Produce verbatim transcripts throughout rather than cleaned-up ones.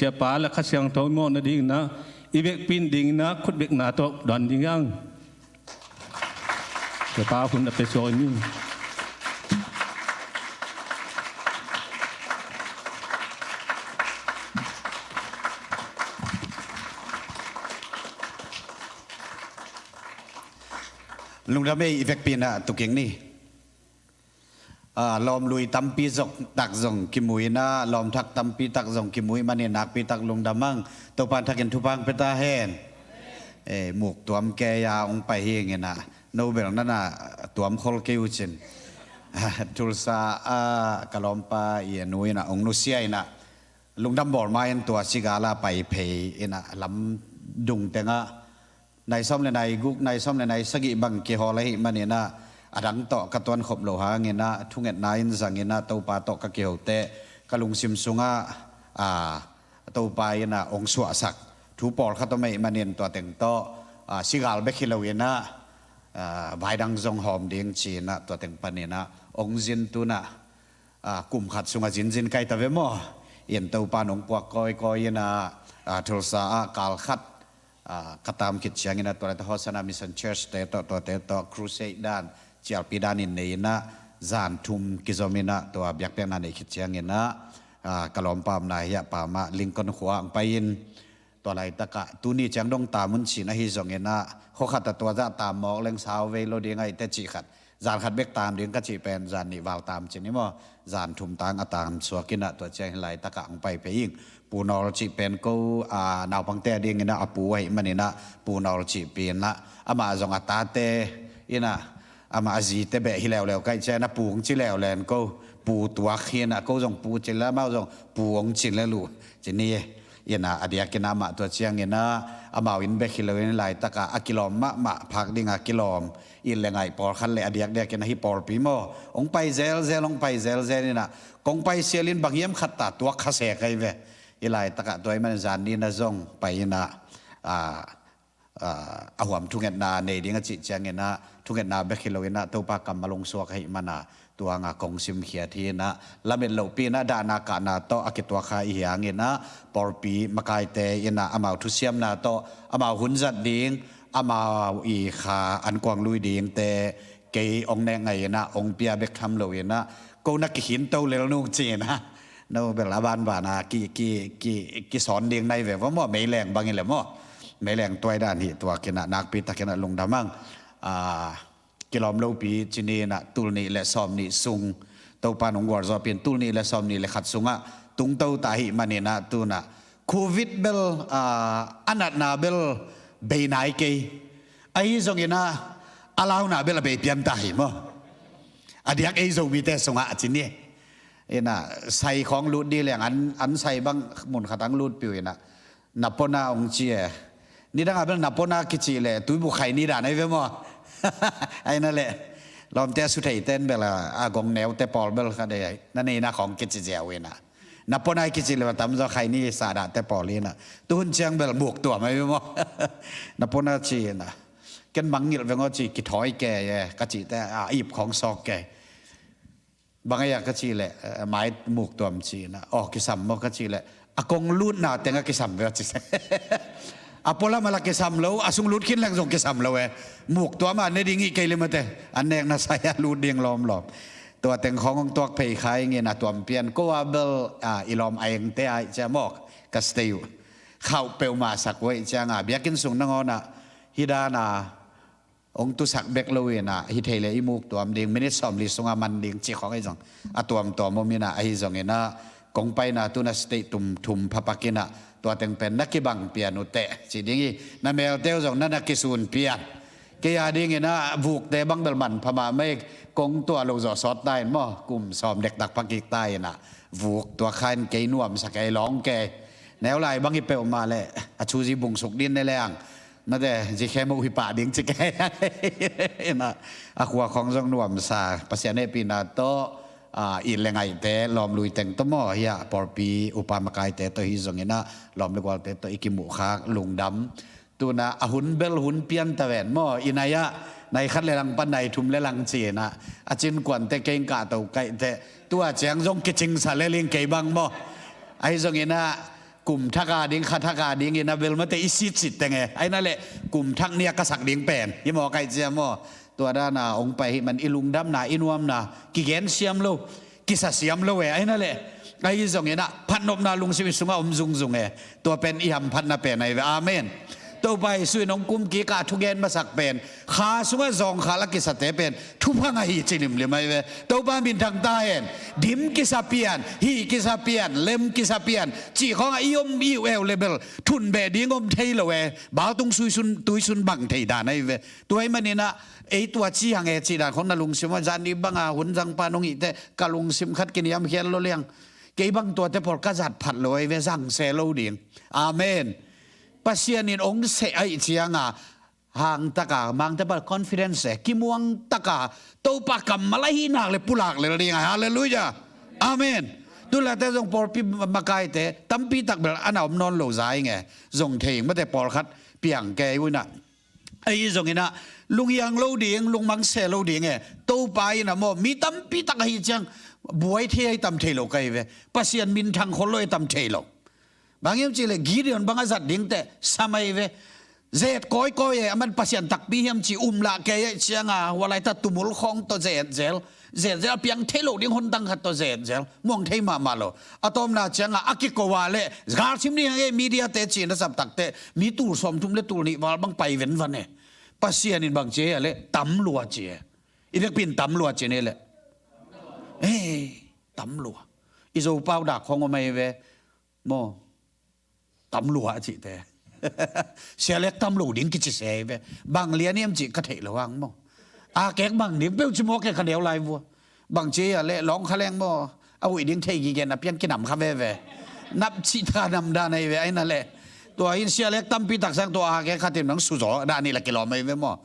Tua Pa le Kha Siangtho mawhna dingin ah i vekpi nadingin ah khutbekna tawh don ding ang. Tua Pa hun a pia suak ni. Lungdam ei, i vekpi in ah tuking ni. Ah, lawmlui tampi zong tak zong kimu in ah, lawmthak tampi tak zong kimu ih manin nakpi tak lungdam ang. Topa in thakin thupha hong pia ta hen. Eh, muk tuam kei a hong pai hi ing in ah, no bel na na tuam khol kei uh cin. Tulsa ah ka lawmpa ii a nu in ah hong nusia in ah, lungdam bawl ma-in tua Sigala pai phei in ah, lamdung teng ah nai sawm le nai guk, nai sawm le nai sagih bang kihawl ahih manin ah, a dang tawh ka tuan khop loh hangin ah, thungetna in zangin ah, Topa tawh ka kiho teh, ka lungsim sungah, ah, Topa in ah hong suahsak thu pawlkhat om ahih manin tua teng tawh, ah, Sigal bek hi lo in ah, ah, vai dang zong hawm ding ci-in ah, tua teng panin ah hong zin tu-in ah, ah, kum khat sungah zinzin kai ta ve maw? In Topa in hong puak kawikawi in ah, ah, Tulsa ah kal khat, ah, ka tam khit ciangin ah, tua lai-a Hosanna Mission Church te tawh, tuate tawh crusade dan, cialpi dan in nei in ah, zan thum kizom in ah, tua biakpiakna neih khit ciangin ah, ah, ka lawmpa omna hi-ah Pamah Lincoln khua ah hong pai in, tua laitakah tuni ciang dong tam un ci-in ahi zongin ah, khua khat ah tua zah tam mawk leng sau vei lo ding ahih teh cih khat, zan khat bek tam ding ka cih pen zan nih val tam ci ni maw, zan thum tang a tam suak in ah, tua ciang hih laitakah hong pai phei ing. Pu Nawl cih pen ko, ah, naupangte a dingin ah a pu ahih manin ah Pu Nawl cih pi in ah, amah zong a tate in ah, amah a zite beh hi leuleu ka hih ciang ah pu hong ci leuleu in ko, pu tuak hi in ah, ko zong pu ci lel, amau zong pu hong ci lel uh ci ni. In ah a diakin ah amah tua ciangin ah, amau inn bek hi lo in, laitakah a kilawm mahmah, phak ding a kilawm, it le ngaih pawlkhat le a diakdiakin ah hih pawlpi maw, hong pai zelzel, hong pai zelzel in ah, kong pai sial in bang hiam khat ta tuak kha se kai ve. Hih laitakah tua ahih manin zan nih in ah zong pai in ah, ah, ah, a huam thungetna nei ding a cih ciangin ah, thungetna bek hi lo in ah, Topa kammal hong suak ahih manin ah, tua hangah kong simkhiat hi in ah, lamet lohpi in ah, dahna kahna tawh a kituak kha i hi hangin ah, pawlpi makaite in ah, amau thusiamna tawh, amau hun zat ding, amau ii kha ankuang lui dingte, kei hong nek ngai in ah, hong pia bek tham lo in ah, ko na kikhin to lel nung ci in ah, no bel a banban ah ki, ki, ki, kisawn ding nai ve va maw, meileng bang hi leh maw. Meileng tuai dan hi tuak in ah, nakpi takin ah lungdam ang. Ah, kilawm lopi ci ni in ah, tul nih le sawm nih sung, Topa in hong gualzawhpih in, tul nih le sawm nih le khat sungah tungto ta ahih manin ah, tu-in ah Covid bel, ah, a natna bel bei nai kei. Ahi zongin ah, a launa bel a bei pian ta hi maw. A diak ei Zomite sungah a ci ni. In ah, sai khawng lut ding leng an, an sai bang mun khat ah hong lutpih uh in ah, na pona hong ci e. Nidang a bel na pona kicih leh tuibuk khaini dan ahi ve maw. Ahi na leh, lawmte a sutheite in bel a, a gong neute pawl bel kha dei ahi, na neina khawng kici ziau in ah. Na pona i kicih leh a tamzaw khaini sa dahte pawl in ah. Tuhun ciang bel muk tuam ahi ve maw. Na pona ci in ah. Ken mangngilh veng aw ci, kithawi kei e, ka cih teh, a ip khawng sawk kei. Bang a ia ka cih leh, eh, mai muk tuam ci in ah. Aw, kisam maw ka cih leh, a kong lutna teng a kisam ve aw ci se. A pualam a la kisam lo, a sung lut khin leng zong kisam lo e. Muk tuam a ne ding hi kei lim a te. An nekna sai a lut ding lawmlawm. Tua teng khawng hong tuak phei kha ing in ah, tuam pian ko a bel, ah, i lawm a engte a ih ciang maw, ka stay uh. Khauh peuhmah sak uh ahih ciang ah, biakinn sung nangawn ah, hih dan a, hong tusak bek lo in ah, hi thei leh i muk tuam ding, minute sawmli sungah man ding cih khawng ahi zong, a tuamtuam om in ah, ahi zongin ah, kong paina tu-in ah state tum thum phapak in ah, tua teng pen na kibang pian uh teh, ci ding hi, na melte uh zong na na kisun pian. Kei a dingin ah, vukte bang bel manpha mahmah hi, kong tuah loh zawh sawt ta in maw, kum sawm dektak pha kik ta in ah, vuk tuak kha in kei nuamsa kei lawng kei. Neu lai bang hi peuhmah leh, a thuzi bungsuk ding ne leng. Nate, zi khem uh hi pah ding ci kei. In ah, a khua khawng zong nuamsa, Pasian hehpihna tawh, ah, it le ngaihte, lawmlui teng tawh maw, hih ah, pawlpi upa makaite tawh hi zongin ah, lawm le gualte tawh i kimuh khak lungdam. Tu-in ah, a hun bel hun pian ta ven maw, i nai ah, nai khat le lang pan nai thum le lang ci in ah, a cinkuante kei hong kahto kaih teh, tua ciang zong kicingsa lel ing kei bang maw. Ahi zongin ah, Kum thak a ding, kha thak a ding in a bel mate i sitsit teng e. Aina le kum thak nia ka sak ding pen hi maw, kai cia maw? Tua dana ong pai hi man i lungdamna, i nuamna kigen siam lo, kisa siam lo e. Aina le ahi zongin a phatnopna lungsim i sungah om zungzung e. Tua pen i hamphatna pen ahi ve. Amen. Topa Jesu in ong kum kik a thugen masak pen kha sungah zawngkhal a kisate pen thupha ngah hi ci limlim ahi ve. Topa minthang ta hen. Dim kisa pian, hi kisa pian, lem kisa pian cih khawngah i om i uh eu le bel thun beh ding om thei lo e. Baltung suisun tuisun bang thei dan ahi ve. Tua ahih manin a ei tua ci hang e cih dan khawng na lungsim ah zan i banga hun zangpa nong hihte ka lungsim khat kiniam khial lo liang. Kei bang tuate pawl ka zat phat lo ahi ve, zang se lo ding. Amen. Pasian in ong seh ahih cianga hangtaka mangte pal confidence e, kimuangtaka Topa kammal ahi nak le pulak lel ding a. Halleluiah. Amen. Tulate zong pawlpi makaite tampi tak bel ana om nawn lo za ing e. Zong thei ing mate, pawlkhat piang kei unah ahi zongin a lunghiang lo ding, lungmang se lo ding e. Topa in a maw mi tampi tak ahi ciang buai thei ahi tam thei lo kai ve. Pasian minthang khol lo ahi tam thei lo. Bang hiam cih leh Gideon bang a zat dingte sam ahi ve. Zet kawikawi e, aman Pasian takpi hiam ci um lah kei ahi cianga hua laita tumul khawng tawh zet zel. Zet zel a piang thei lo ding hun dang khat tawh zet zel. Muang thei mahmah lo. A tawpna cianga a kiko a le galsim ni hang e, media te ci na sap takte mi tul sawmthum le tul nih val bang pai venvan e. Pasian in bang ci e a le tam lua ci e. I vekpi in tam lua ci ni le. Ei, tam lua. I Zopau dak khawng om ahi ve. Maw, tam lua a cihte. Sia lek tam lo ding kici se ve. Bang lian hiam cih ka theih lo hang maw. A kek bang ding peuh ci maw, kek ka neu lai vua. Bang ci a le lawng kha leng maw, a huih ding thei gige na piang kinam kha veve. Nap cih ta nam dan ahi ve aina le. Tua in sia lek tampi tak sang tua a kek khatin nang suzaw dan ih la kilawm ahi ve maw.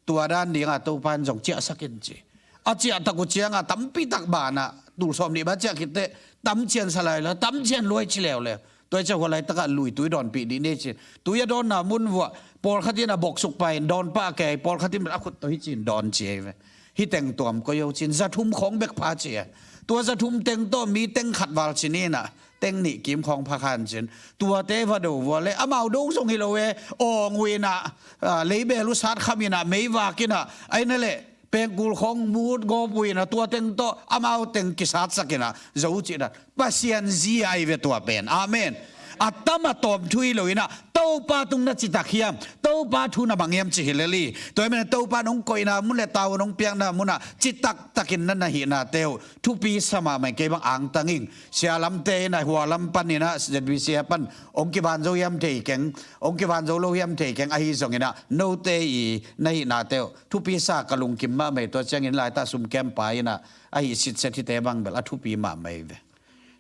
Tua dan dinga Topa in zong ciahsak in ci. A ciahtak uh cianga tampi tak banah tul sawm nih ba ciah khitte tam cian salai la, tam cian luai ci leuleu. Tua i ciah hua laitakah lui tui dawnpih dih ni ci. Tui a dawnna mun vuah pawlkhat in a boksuk pah in dawn pah a kei, pawlkhat in a khut tawh hi cin dawn ci ei ve. Hi teng tuam koi o cin zathum khawng bek pha ci e. Tua zathum teng tawh mi teng khat val ci ninah teng nih kim khawng pha khan cin. Tuate va do vua le amau do zong hi lo e. Awng uh inah, ah, leibel uh sat kham inah meivak inah aina le pengkul khawng mut gawp uh inah tua teng tawh amau teng kisatsak inah zo uh cih dan. Pasian zia ahi ve tua pen. Amen. A tam a tawm thu hi lo inah Topa tung na citak hiam, Topa thu na mang hiam ci hi lel hi. Tua hi manin Topa nong koihna mun le tau nong piakna munah citak takin na na hihnate uh thupi sa mahmah in kei bang angtang ing. Sia lamte inah hua lam pan inah Z B C a pan ong kivan zo hiam thei keng, ong kivan zo lo hiam thei keng, ahi zong inah note i na hihnate uh thupi sa ka lungkim mahmah hi. Tua ciangin laitah sum kempa inah ahi sitset hite bang bel a thupi mahmah hi ve.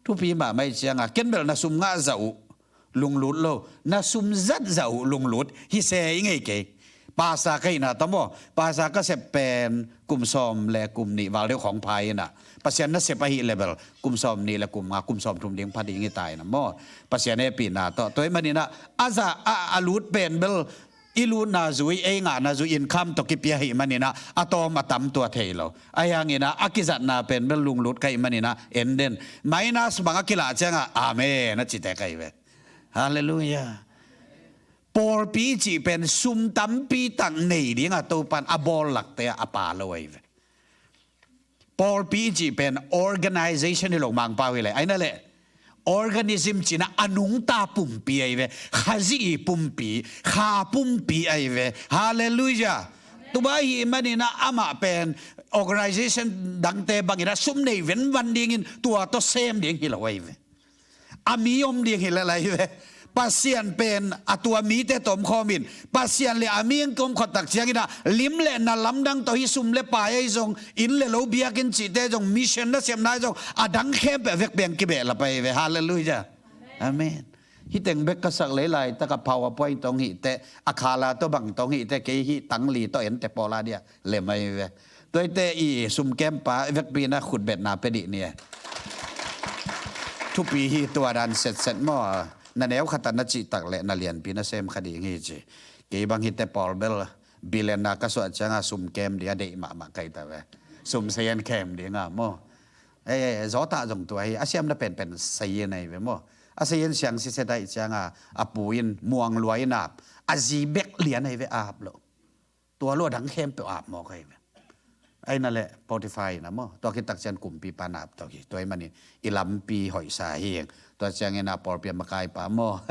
Thupi mahmah hi cianga ken bel na sum ngah zah uh lunglut lo, na sum zat zah uh lunglut hi se i ngei kei. Pasa ka hihna ta maw, pasa ka sep pen kum sawm le kum nih val deuh khawng pha inah Pasian na sep ahi le bel kum sawm nih le kum nga, kum sawm thum ding pha ding hi ta inah maw. Pasian hehpihna tawh tua hi maninah a zah a, a lut pen bel i lutna zui, ei ngahna zui, income tawh kipia hi maninah a tawm a tam tua thei lo. Ahi hanginah a kizatna pen bel lunglut ka hi maninah en den. Minus bang a kilah ciangah amen a cite ka hi ve. Halleluiah. Pawlpi i cih pen sum tampi tak nei dinga Topan a bawl lakte a pa lo ahi ve. Pawlpi i cih pen organization hi lo, Mangpau hi le aina le organism cina a nungta pumpi ahi ve. Khazih i pumpi, kha pumpi ahi ve. Halleluiah. Tua hi manina amah pen organization dangte bangina sum nei venvan dingin tua tawh sem ding hi lo ahi ve. A mi om ding hi lel ahi ve. Pasian pen a tua mite tawh omkhawmin Pasian le a mi ong omkhawm tak ciangina lim le na lamdang tawh hi sum le pai ahi zong, inn le lo, biakinn cihte zong, mission nasepna ahi zong, a dang khempeuh a vekpi ang kibehlap ahi ve. Halleluiah. Amen. Hi teng bek ka sak lei laitaka PowerPoint tawh hong hihte, a khala tawh bang tawh hong hihte, kei hih tangli tawh ente pawla dia lem ahi ve. Tuaite i sum kempa vekpi na khutbetna pe dih ni e. Thupi hi tua dan setset maw. Na neu khata na cihtak le na lianpi na sem kha ding hi ci. Kei bang hite pawl bel billion na ka suah cianga sum kem dih a deih mahmah kai ta ve. Sum sayan kem dih nga maw. Ei, ei, zawtah zong tua hi a siamna penpen sayan ahi ve maw. A sei in siang siset ahih cianga a pu in muang lua in ap, a zi bek lian ahi ve, ap lo. Tua lua dang khempeuh ap mawk ahi ve. Aina le Potiphar ina maw, tua khit tak ciang kumpipa in ap to hi. Tua ahih manin i lampi hoihsa hi. Tua ciangin a pawlpi a makaipa maw,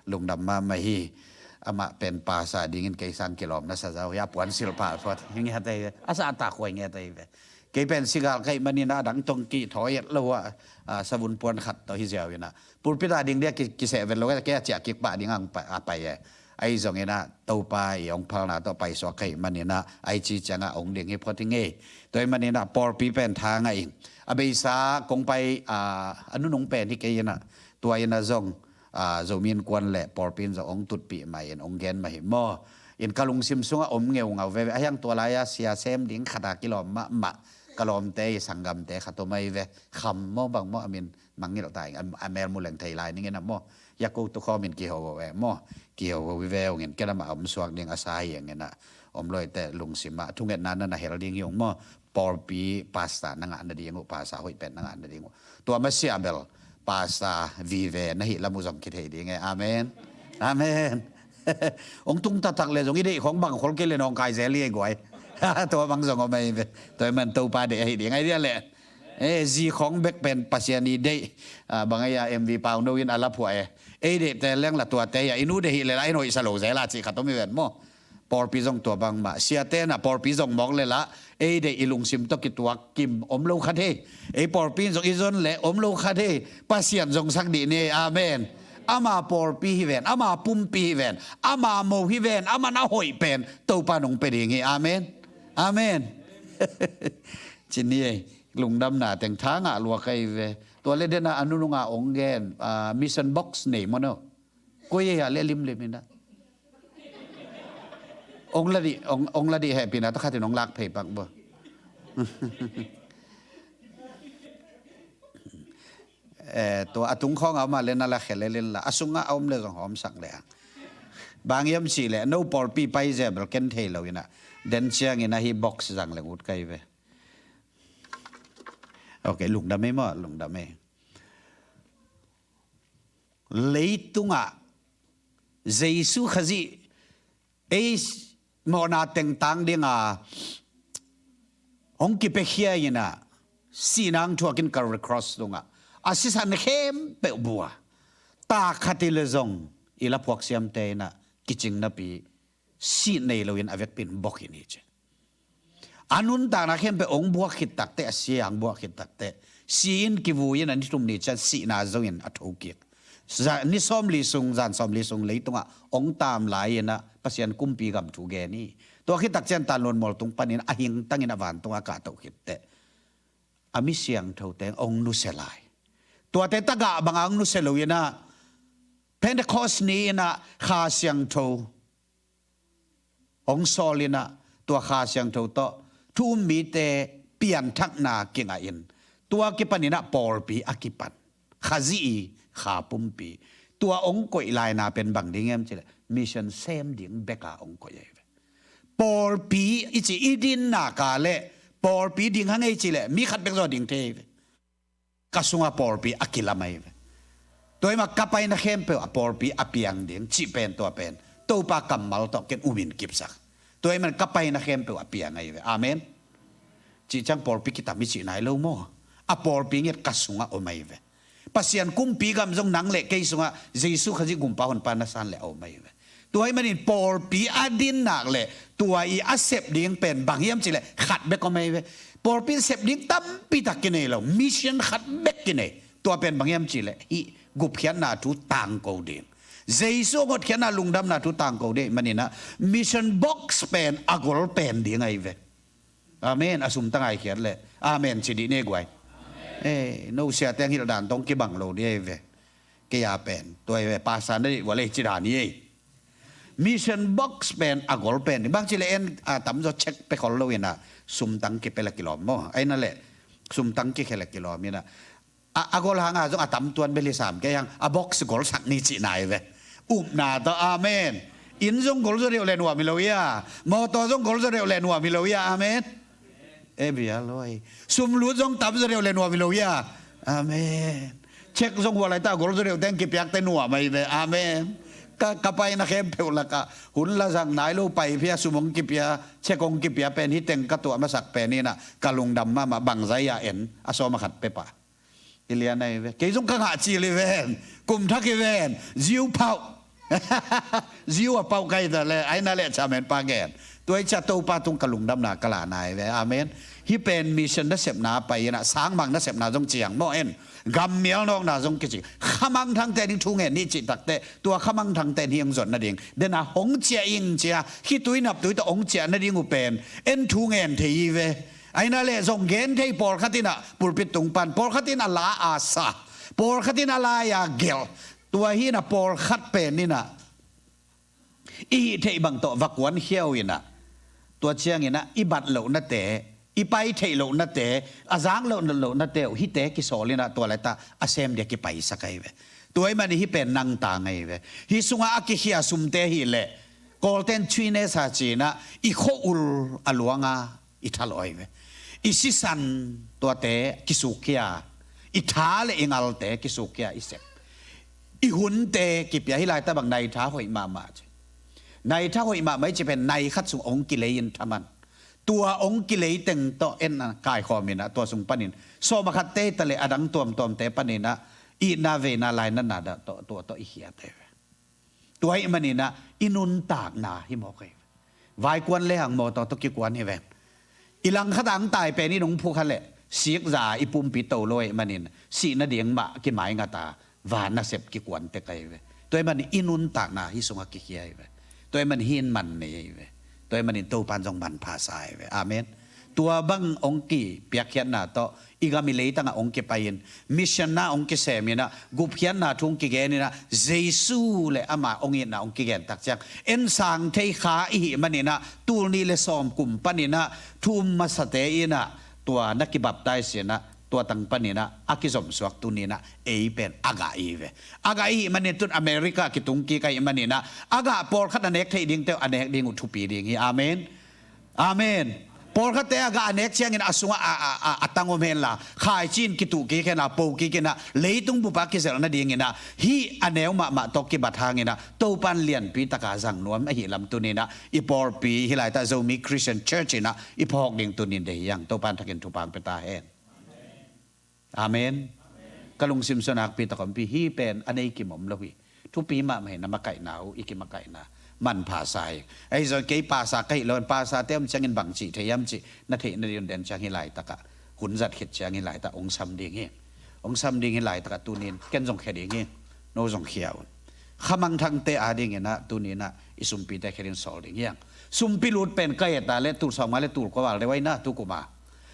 lungdam mahmah hi. Amah pen pasa dingin kei sang kilawm na sa zau hi. A puan silh pah phot hi ngiat ahi ve. A sa a tak huai ngiat ahi ve. Kei pen sigal ka hih manin a dang tawh kih thawi et lo a, a, savun puan khat tawh hi ziau ina. Pulpit a ding dia ki, kiseh vet lo, kei a ciah kik pah ding ang pa, a pai e. Ahi zongin a Topa i hong phalna tawh paisuak ka hih manin a, a i ci ciangah hong ding hi phot hi ngei. Tua ahih manin a pawlpi pen tha ngah ing. A beisa kong pai, a, a nunung pen hi kei ina. Tua ina zong, a, Zomi Innkuan le pawlpi in zong hong tutpih mah in hong gen mah hi maw. In ka lungsim sungah om ngeungau veve. A hiang tua lai-a sia sem ding khat a kilawm mahmah. Ka lawmte i sanggamte khat om ahi ve. Kham maw bang maw a min mangngilh ta ing. A, a mel mu leng thei lai ning ina maw. Yaku tu khawm in kiho ve maw. Kiho ve ung in ken amah om suak ding a sa hi ing ina. Om lo hi teh lungsim ah thungetna na na hel ding hi ung maw. Pawlpi pasta na ngah nading uh, pasta hoih pen na ngah nading uh. Tua masiah bel pasta vive na hih lam uh zong kithei ding e. Amen. Amen. Hong tung taktak le zong i deih khong bang khol kei le nawngkai zel hi ei guai. Tua bang zong om ahi ve. Tua ahih man Topa deih ahi ding ahi dia leh. E, zi khong bek pen Pasian i deih, a, bang ahi a M V Pauno in a la phuah e. Ei deih te leng la tuate hi a, i nu deih hi le la, ei hoihsa lo zel a cih khat om hi ven maw. Pawlpi zong tua bangmah. Siate na pawlpi zong mawk le la, ei deih i lungsim tawh kituak kim om lo khat hi. Ei pawlpi in zong i zon le om lo khat hi. Pasian zong sak dih ni, amen. Ama pawlpi hi ven, ama pumpi hi ven, ama mo hi ven, ama na hoih pen, Topa nong pe ding hi, amen. Amen. Cin ni ei. Lungdamna teng tha ngah lua ka hi ve. Tua le dena a nununga ong gen, a, mission box nei maw no. Koi ei a le limlim ina. Ong la dih, ong, ong la dih hehpihna tawh khatin ong lak phei pak bo. E, tua a tung khawng a om a le na la khe le lin la. A sungah a om le zong hawmsak le ang. Bang hiam cih le, no pawlpi pai zia bel ken thei lo ina. Den ciangin a hi box zang le ut ka hi ve. Ok, lungdam ei maw, lungdam ei. Leitungah Jesu Khazih ei mawhna tengtang dinga hong kipiakhia ina sihna hong thuakin Calvary Cross tungah a sisan khempeuh bua. Tak khat i le zong i la phuak siamte ina kicing napi sih nei loin a vekpi in bok in hi ci. A nuntakna khempeuh ong buak khit takteh, a sia ong buak khit takteh, si-in kivui in a ni thum ni ciang sihna zongin a thokik. Za-, ni sawmli sung, zan sawmli sung leitungah ong tam lai-in a Pasian kumpi gam thu gen hi. Tua khit tak ciang tanluan mualtung panin a hingtangin a vantungah kahtoh khitteh a mi siangtho teng ong nusia lai. Tuate tagah banga ong nusia lo-in a Pentecost ni-in a Kha Siangtho ong sawl in a, tua Kha Siangtho tawh thu um mite pianthakna kingah in, tua kipan in a pawlpi a kipan. Khazih i kha pumpi. Tua ong koih laina pen bang ding em cih leh, mission sem ding beka ong koih ahi ve. Pawlpi i cih i dinnak a leh, pawlpi ding hang ei cih leh, mi khat bek zaw ding thei ahi ve. Ka sungah pawlpi a kilam ahi ve. Tua hi mah ka paina khempeuh ah pawlpi a piang ding cih pen tua pen Topa kammal tawh ken um in kipsak. Tua hi mah ka paina khempeuh a piang ahi ve. Amen. Cih ciang pawlpi kitam i cih nai lo maw? A pawlpi ngiat ka sungah om ahi ve. Pasian kumpi gam zong nang le kei sungah Jesu Khazih gumpa honpa na san le a om ahi ve. Tua ahih manin pawlpi a dinnak le tua i a sep ding pen bang hiam cih leh khat bek om ahi ve. Pawlpi in sep ding tampi tak kinei lo, mission khat bek kinei. Tua pen bang hiam cih leh hih gupkhiatna thu tangko ding, Jesu a hotkhiatna lungdamna thu tangko ding ahih manin a mission box pen a gol pen ding ahi ve. Amen. A sum ta ngaikhiat leh amen ci dih ni guai. Eh, no siate ang hilh dan tawh kibang lo dih ahi ve. Kei a pen tua hi ve, pasa na dih vua lei ci dan hi ei. Mission box pen a gol pen ding. Bang ci leh en a tamzaw check pia khol lo in a sumtang kipia leh kilawm maw? Ahi na leh sumtang kikhia leh kilawm in a, a, a gol hang a zong a tamtuan bel hi sam kei hang, a box golsak ni cihna hi ve. Upna tawh, amen. Inn zong gol zaw deuh leh nuam hi lo hi a. Mawtaw zong gol zaw deuh leh nuam hi lo hi a. Amen. E bia loi. Sumlut zong tam zaw deuh leh nuam hi lo hi a. Amen. Cheque zong hua laita a gol zaw deuh teng kipiakte nuam ahi ve. Amen. Ka, ka paina khempeuh lakah hun la zang nai lo, pai phia, sum hong kipia, cheque hong kipia pen, hih teng ka tuah masak pen inah ka lungdam mahmah, bangzah a en, a sawm a khat pia pah. Hi lian ahi ve. Kei zong ka ngah cil hi ven. Kum thak hi ven. Ziu phauh. Ziu a pauh ka hita le, aina le chairman pa gen. Tua hi ciah Topa tung ka lungdamna ka lahna hi ve. Amen. Hih pen mission nasepna pai inah, sangmang nasepna zong ciang maw en. Gammial nawkna zong kici. Khamangthangte ding thu ngen ni cih takteh, tua khamangthangte in hih hong zon nading, dena hong ciah ing cia, khitui naptui tawh hong ciah nading uh pen en thu ngen thei hi ve. Aina le zong gen thei, pawlkhat inah pulpit tung pan, pawlkhat in a la a sa, pawlkhat in a lai a gelh. Tua hi inah pawlkhat pen inah i hih theih bang tawh va kuankhia uh inah, tua ciang inah i bat lohnate, i pai theih lohnate, a zak loh, lohnate uh hihte kisawl inah tua laita a sem dia kipaisak ahi ve. Tua ahih manin hih pen nangtang ahi ve. Hih sungah a kikhia sumte ahih leh, Kawlten chuine sa ci inah i khua-ul a luanga i thalawh ahi ve. I sisan tuate kisukkhia, i tha le i ngalte kisukkhia i sep. I hunte kipia, hih laita bang nai tha hoih mahmah ci. Nai tha hoih mahmah i cih pen nai khat sung hong kilei in thaman. Tua hong kilei teng tawh en a kaikhawm inah, tua sung panin sawm a khatte hi ta le, a dang tuamtuamte pan inah itna veina lainatna dah tawh, tua tawh i khiat ahi ve. Tua ahih manin ah i nuntakna hi mawk hi. Vaikuan lehang mawtaw tawh kikuan hi ven. I langkhat a ang tai pen i nungphu kha leh sikza i pumpi to lo ahih manin sih nading mah kimaingat a, van nasep kikuan tek ahi ve. Tua ahih manin i nuntakna hih sungah kikhia hi ve. Tua ahih manin hih in man nei ahi ve. Tua ahih manin Topan zong manpha sa ahi ve. Amen. Tua bang hong kipiakkhiatna tawh i gam i leitangah hong kipai-in, mission-na hong kisem inah, gupkhiatna thu hong kigen inah, Jesu le ama hong itna hong kigen tak ciang ensang thei kha i hih manin ah, tul nih le sawm kum panin ah thu um masate in ah, tua na kibaptize in ah, tua tang panin ah a kizomsuak tuni in ah ei pen a gah i hi ve. A gah i hih manin tun America kitung kik ahih manin ah, a gah pawlkhat a nek theih dingte uh a nek ding uh thupi ding hi. Amen. Amen. Pawlkhatte a gah a nek ciangin a sungah a, a, a, a tang om henla, khaici in kituh kik henla, po kik in ah, leitung bup ah kizelh nadingin ah hih a neu mahmah tawh kibat hangin ah Topan lianpi taka zang nuam ahih lam tuni in ah i pawlpi hih laitak Zomi Christian Church in ah i phawk ding tuni in deih hi hang. Topan thakin thupha hong pia ta hen. Amen. Ka lungsim sung nakpi tak ompi, hih pen a nei kim om lo hi. Thupi mahmah hi, na makaihna uh, i kimakaihna manpha sa hi. Ahi zong kei pasa ka hih lo in, pasate om ciangin bang cih thei hiam cih na theih nading un den ciang hih laitakah, hun zat khit ciang hih laitak hong sam ding hi. Hong sam ding hih laitakah tuni in ken zong khia ding hi. No zong khia un. Khamangthangte adingin ah tuni in ah i sumpite khia ding sawl ding hi hang. Sumpi lut pen ka et a le tul sawmnga le tul kua val deuh ahi na tukum a.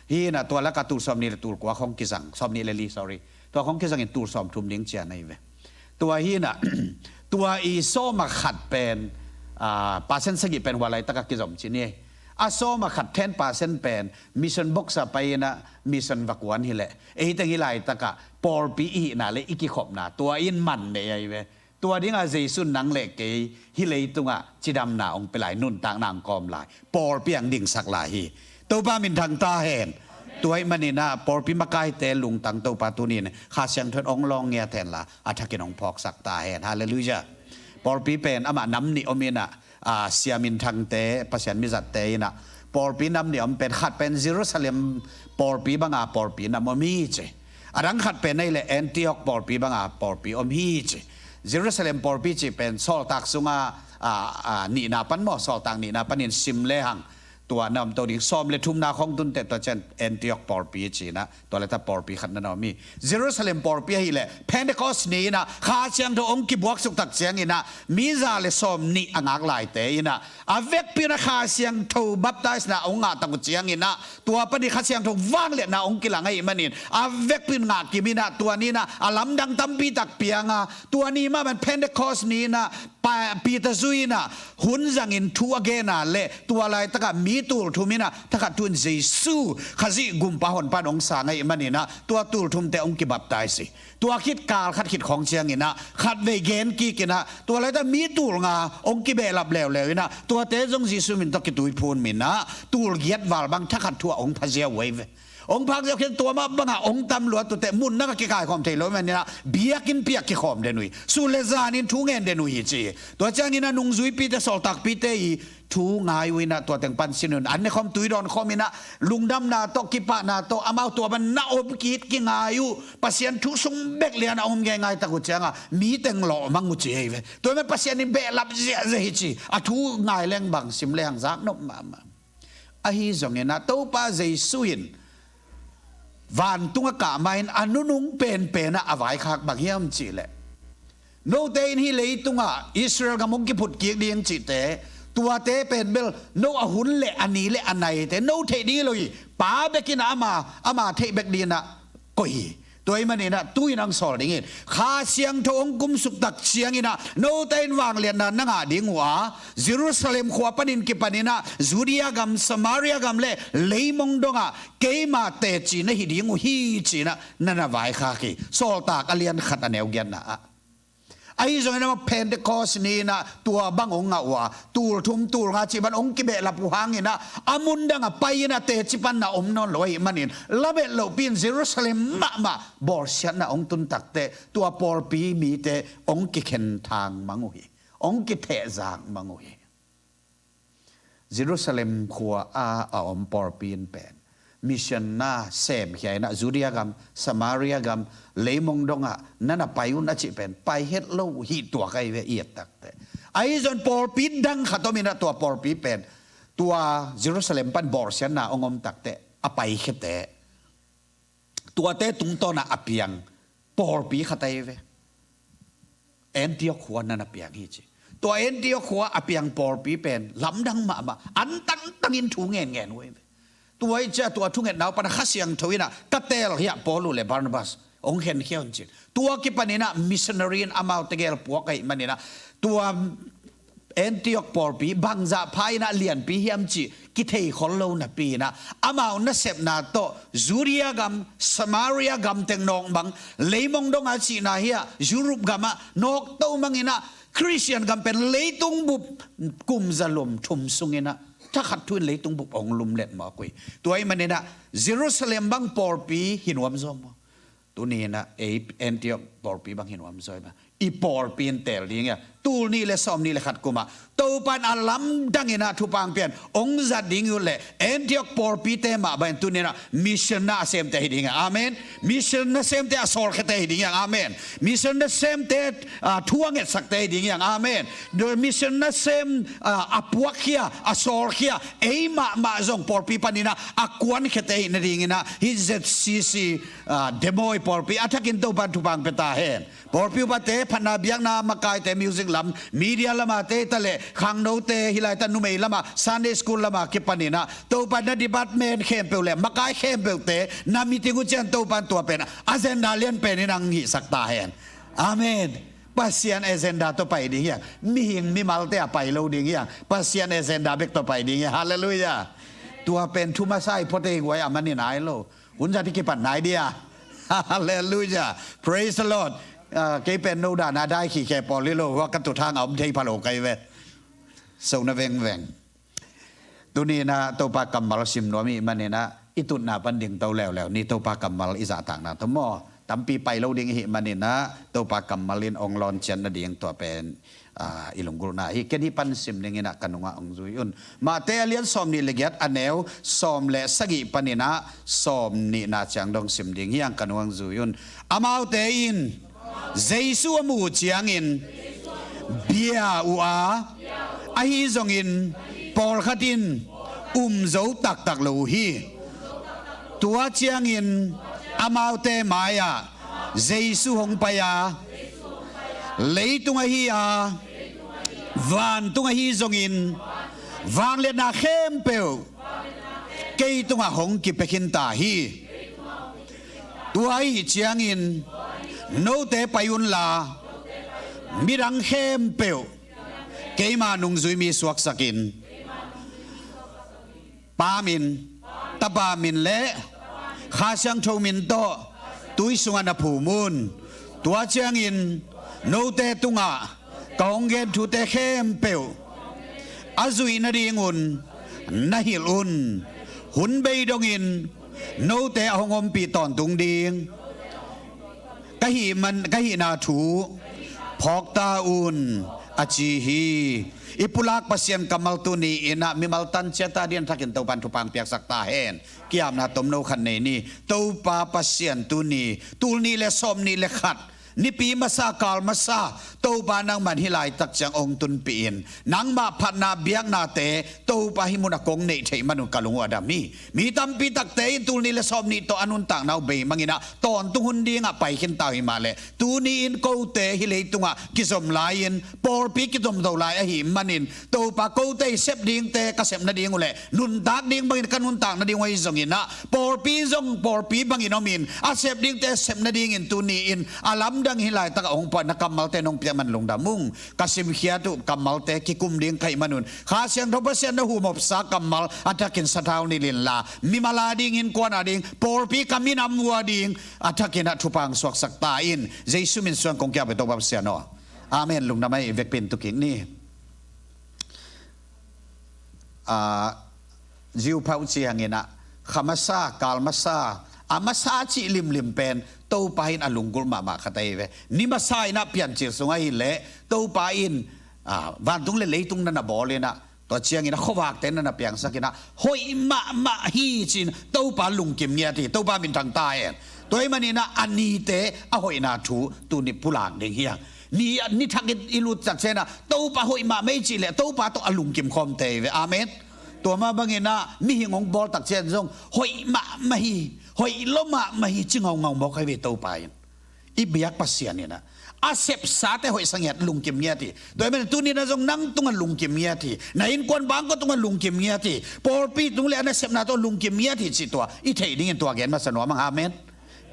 Hi in ah tua lakah tul sawmnih le tul kua khong kizang, sawmnih le li, sorry. Tua khong kizangin tul sawmthum ding cian ahi ve. Tua hi in ah, tua i sawm a khat pen, ah, percent sagih pen hua laitakah kizom ci ni. A sawm a khat ten percent pen mission box ah pai in ah mission va kuan hi leh, ei teng hih laitakah pawlpi i hihna le i kikhopna tua in man nei ahi ve. Tua dingah Jesu in nang le kei hih leitungah cidamna hong pia lai, nuntakna hong kawm lai, pawlpi hong dingsak lai hi. Topa minthang ta hen. Tua ahih manin ah pawlpi makaite lungtang Topa tuni in Kha Siangtho in hong lawng ngiat henla a thakin hong phawksak ta hen. Halleluiah. Pawlpi pen amah nam nih om in ah, a, sia minthangte, Pasian mizatte in ah pawlpi nam nih om pen, khat pen Jerusalem pawlpi banga pawlpi nam om hi ci. A dang khat pen ahih leh Antioch pawlpi banga pawlpi om hi ci. Jerusalem pawlpi cih pen sawltak sunga, a, a, nihna pan maw, sawltak nihna panin sim lehang tua na om to ding, sawm le thumna khong tun teh tua ciang Antioch pawlpi ci in ah, tua laitak pawlpi khat na om hi. Jerusalem pawlpi ahih leh Pentecost ni in ah Kha Siangtho hong kibuaksuk tak ciangin ah mi za le sawmnih a ngak laite in ah a vekpi un ah Kha Siangtho baptize na hong ngah tak uh ciangin ah, tua panin Kha Siangtho vangliatna hong kilang ahih manin a vekpi un ngah kim in ah, tua ni in ah a lamdang tampi tak piang a, tua ni mah bang Pentecost ni in ah Pa-, Peter zui in ah hun zangin thu a gen a le, tua laitakah mi tul thum in ah thakhat thu in Jesu Khazih Gumpa Honpa in hong sang ahih manin ah tua tul thumte hong kibaptize hi. Tua khit kal khat khit khawng ciangin ah khatvei gen kik in ah, tua laitak mi tul nga hong kibehlap leuleu in ah, tuate zong Jesu min tawh kituiphum in ah tul giat val bang thakhat thu ah hong pha ziau uh ahi ve. Hong phak ziau khin tua mah bangah hong tam lua, tute mun dangah kikaikhawm thei lo maninah biakinn piak kikhawm den uh hi. Sun le zanin thu ngen den uh hi ci hi. Tua cianginah nungzuipite, sawltakpite i thu ngai uh inah tua teng pan sin un. An ne khawm tui dawn khawm inah lungdamna tawh kipahna tawh amau tua bang na om kik kingai uh. Pasian thu sung bek lianah om ngeingai tak uh ciangah mi teng lawhmang uh ci hi ve. Tua mah Pasian in behlap ziahziah hi ci. A thu ngai leng bang sim lehang zaknop mahmah. Ahi zonginah Topa Jesu in vantung a kah ma-in a nunung penpenah a vaikhak bang hiam cihleh, note in hih leitungah Israel gam hong kiphut kik ding cihte, tuate pen bel no a hun le a ni le a naite no theih ding hi lo hi. Pa bekinah ama, ama theih bek dinah koih hi. Tua ahih maninah tu-in hong sawl ding hi. Kha Siangtho hong kumsuk tak cianginah note in vangliatna na ngah ding uh a, Jerusalem khua panin kipaninah Judea gam, Samaria gam le leimong dongah keima teci na hi ding uh hi cinah na na vaikhak hi. Sawltak a lian khat a neu giatna ah. Ahi zongin amah Pentecost ni-inah tua bang hong ngah uh a, tul thum tul nga cih bang hong kibehlap uh hanginah a mun dangah pai-inah teci panna om nawn lo ahih manin lamet lohpi-in Jerusalem mahmah bawlsiatna hong tun takteh tua pawlpi mite hong kikhenthang mang uh hi. Hong kithehzak mang uh hi. Jerusalem khua a a om pawlpi in pen mission na semkhia inah Judea gam, Samaria gam, leimong dongah na na pai un a cih pen pai het lo uh hi. Tua ka hi ve i et takteh. Ahi zong pawlpi dang khat om inah tua pawlpi pen tua Jerusalem pan bawlsiatna hong om takteh a paikhete, tuate tungtawnah a piang pawlpi khat ahi ve. Antioch khua na na piang hi ci. Tua Antioch khua a piang pawlpi pen lamdang mahmah, an tangtangin thu ngenngen uh ahi ve. Tua ahih ciah tua thungetna uh panah Kha Siangtho inah ka teel hi a, Paul uh le Barnabas hong khenkhia un ci-in tua kipaninah missionary in amaute gel puak ahih maninah tua Antioch pawlpi bangzah pha inah lianpi hiam cih kithei khol lo napi inah amau nasepna tawh Judea gam, Samaria gam teng nawk bang, leimong dongah cihna hi a, Europe gamah nawkto mang inah Khristian gam pen leitung bup kum zalum thum sunginah thakhat thu-in leitung bup hong lumlet mawk uh hi. Tua ahih maninah Jerusalem bang pawlpi hi nuam zaw maw? Tuni inah ei Antioch pawlpi bang hi nuam zaw hi maw? I pawlpi in teel ding hi a, tul nih le sawm nih le khat kumah Topa in a lamdang inah thupha hong pia-in hong zat ding uh leh Antioch pawlpite mah bangin tuni inah mission na a semte hi ding hi a. Amen. Mission na semte a sawlkhiate hi ding hi a. Amen. Mission na semte, ah, thu a ngetsakte hi ding hi a. Amen. Mission na sem, ah, a puakkhia, a sawlkhia, ei mahmah zong pawlpi paninah a kuankhiate hi nadinginah hih Z C C, ah, Des Moines pawlpi a thakin Topa in thupha hong pia ta hen. Pawlpi upate, phatna biakna makaite, music lam, media lamate ta le khangnote, hih laitak numei lama, Sunday school lama kipaninah Topa in na department khempeuh le makai khempeuhte na meeting uh ciang Topa in tua pen agenda lianpen in hong hihsak ta hen. Amen. Pasian agenda tawh pai ding hi a, mihing mimalte a pai lo ding hi a, Pasian agenda bek tawh pai ding hi a. Halleluiah. Tua pen thu masa hi phot ei guai, a man hi nai lo. Hun zat i kipat nai dia. Halleluiah. Praise the Lord. Ah, kei pen no dan a dai khikhe pawl hi lo, hua ka tut hang a om thei pha lo ka hi ve. So na vengveng. Tuni inah Topa kammal sim nuam i hih maninah i tutna pan dingto leuleu ni. Topa kammal i zahtakna tawh maw, tampi pai lo ding i hih maninah Topa kammal in hong lawncian nading tua pen, ah, i lunggulhna hi. Ken hih pan sim dinginah ka nungah hong zui un. Matthai a lian sawm nih le giat, a neu sawm le sagih paninah sawm nihna ciang dong sim ding hi hang, ka nungah hong zui un. Amaute in Jesu a muh uh ciangin bia uh a, ahi zongin pawlkhat in um zo taktak lo uh hi. Tua ciangin amaute mai-ah Jesu hong pai a, "Leitung ahi a, vantung ahi zongin vangliatna khempeuh kei tungah hong kipia khin ta hi. Tua ahih ciangin note pai unla, midang khempeuh keima nungzui mi suaksakin, Pa min, Tapa min le Kha Siangtho min tawh tui sungah na phum un. Tua ciangin note tungah ka hong gen thute khempeuh a zuih nadingun na hilh un. Hun bei dongin Note a hong ompih tawntung ding ka hih man, ka hihna thu phawk ta un, a ci hi. I pulak Pasian kammal tuni in ah mimal tan ciat a ding a thakin Topan thupha piaksak ta hen. Kiamna tomno khat nei ni. Topa Pasian tuni, tul nih le sawm nih le khat, nipi masa, kal masa, Topa nangman hih laitak ciang hong tunpih in, nangmah phatna biaknate Topa hih mun a kong neih theih man un ka lung uh a dam hi. Mi tampi takte in tul nih le sawm nih tawh a nuntakna uh bei mang in ah tawntung hun ding ah pai khin ta uh hi mah leh, tuni in kote hih leitungah kizom lai-in, pawlpi kizom zo lai ahih manin, Topa, kote i sep dingte ka sep nading uh leh nuntak ding bangin ka nuntak nading uh ahi zongin ah, pawlpi zong pawlpi bangin om in, a sep dingte sep nadingin tuni in a lamdang hih laitak a hong pua na kammalte nong piak man lungdam ung. Ka simkhiat uh kammalte kikum ding ka hih man un, Kha Siangtho Pasian na humopsa kammal a thakin sathau nilh inla, mimal a ding, innkuan a ding, pawlpi ka minam uh a ding a thakin ah thupha suaksak ta in. Jesu min suang kong kiap hi, Topa Pasian aw. Amen. Lungdam a, i vekpi in tu kik ni. Ah, Jew pau ci hangin ah, kha masa, kal masa, a masa cih limlim pen Topa in a lunggulh mahmah khat ahi ve. Ni masa in ah piancil sung ahih leh Topa in, ah, vantung le leitung na na bawl in ah, tua ciangin ah khuavakte na na piangsak in ah, hoih mahmah hi ci-in Topa lungkim ngiat hi. Topa minthang ta hen. Tua ahih manin ah a nite a hoihna thu tuni pulak ding hi hang. Ni, ni thak i, i lut tak ciangin ah Topa hoih mahmah hi cih leh Topa tawh a lungkim khawmte hi ve. Amen. Tua mah bangin ah mihing hong bawl tak ciang zong hoih mahmah hi, hoih lua mahmah hi ci ngaungau mawk hi ve Topa in. I biak Pasian in ah a sepsate hoihsa ngiat, lungkim ngiat hi. Tua ahih manin tuni in ah zong nang tungah lungkim ngiat hi. Na innkuan bangkua tungah lungkim ngiat hi. Pawlpi tung le a nasepna tungah lungkim ngiat hi cih tua i theih dingin tua gen masa nuam hang. Amen.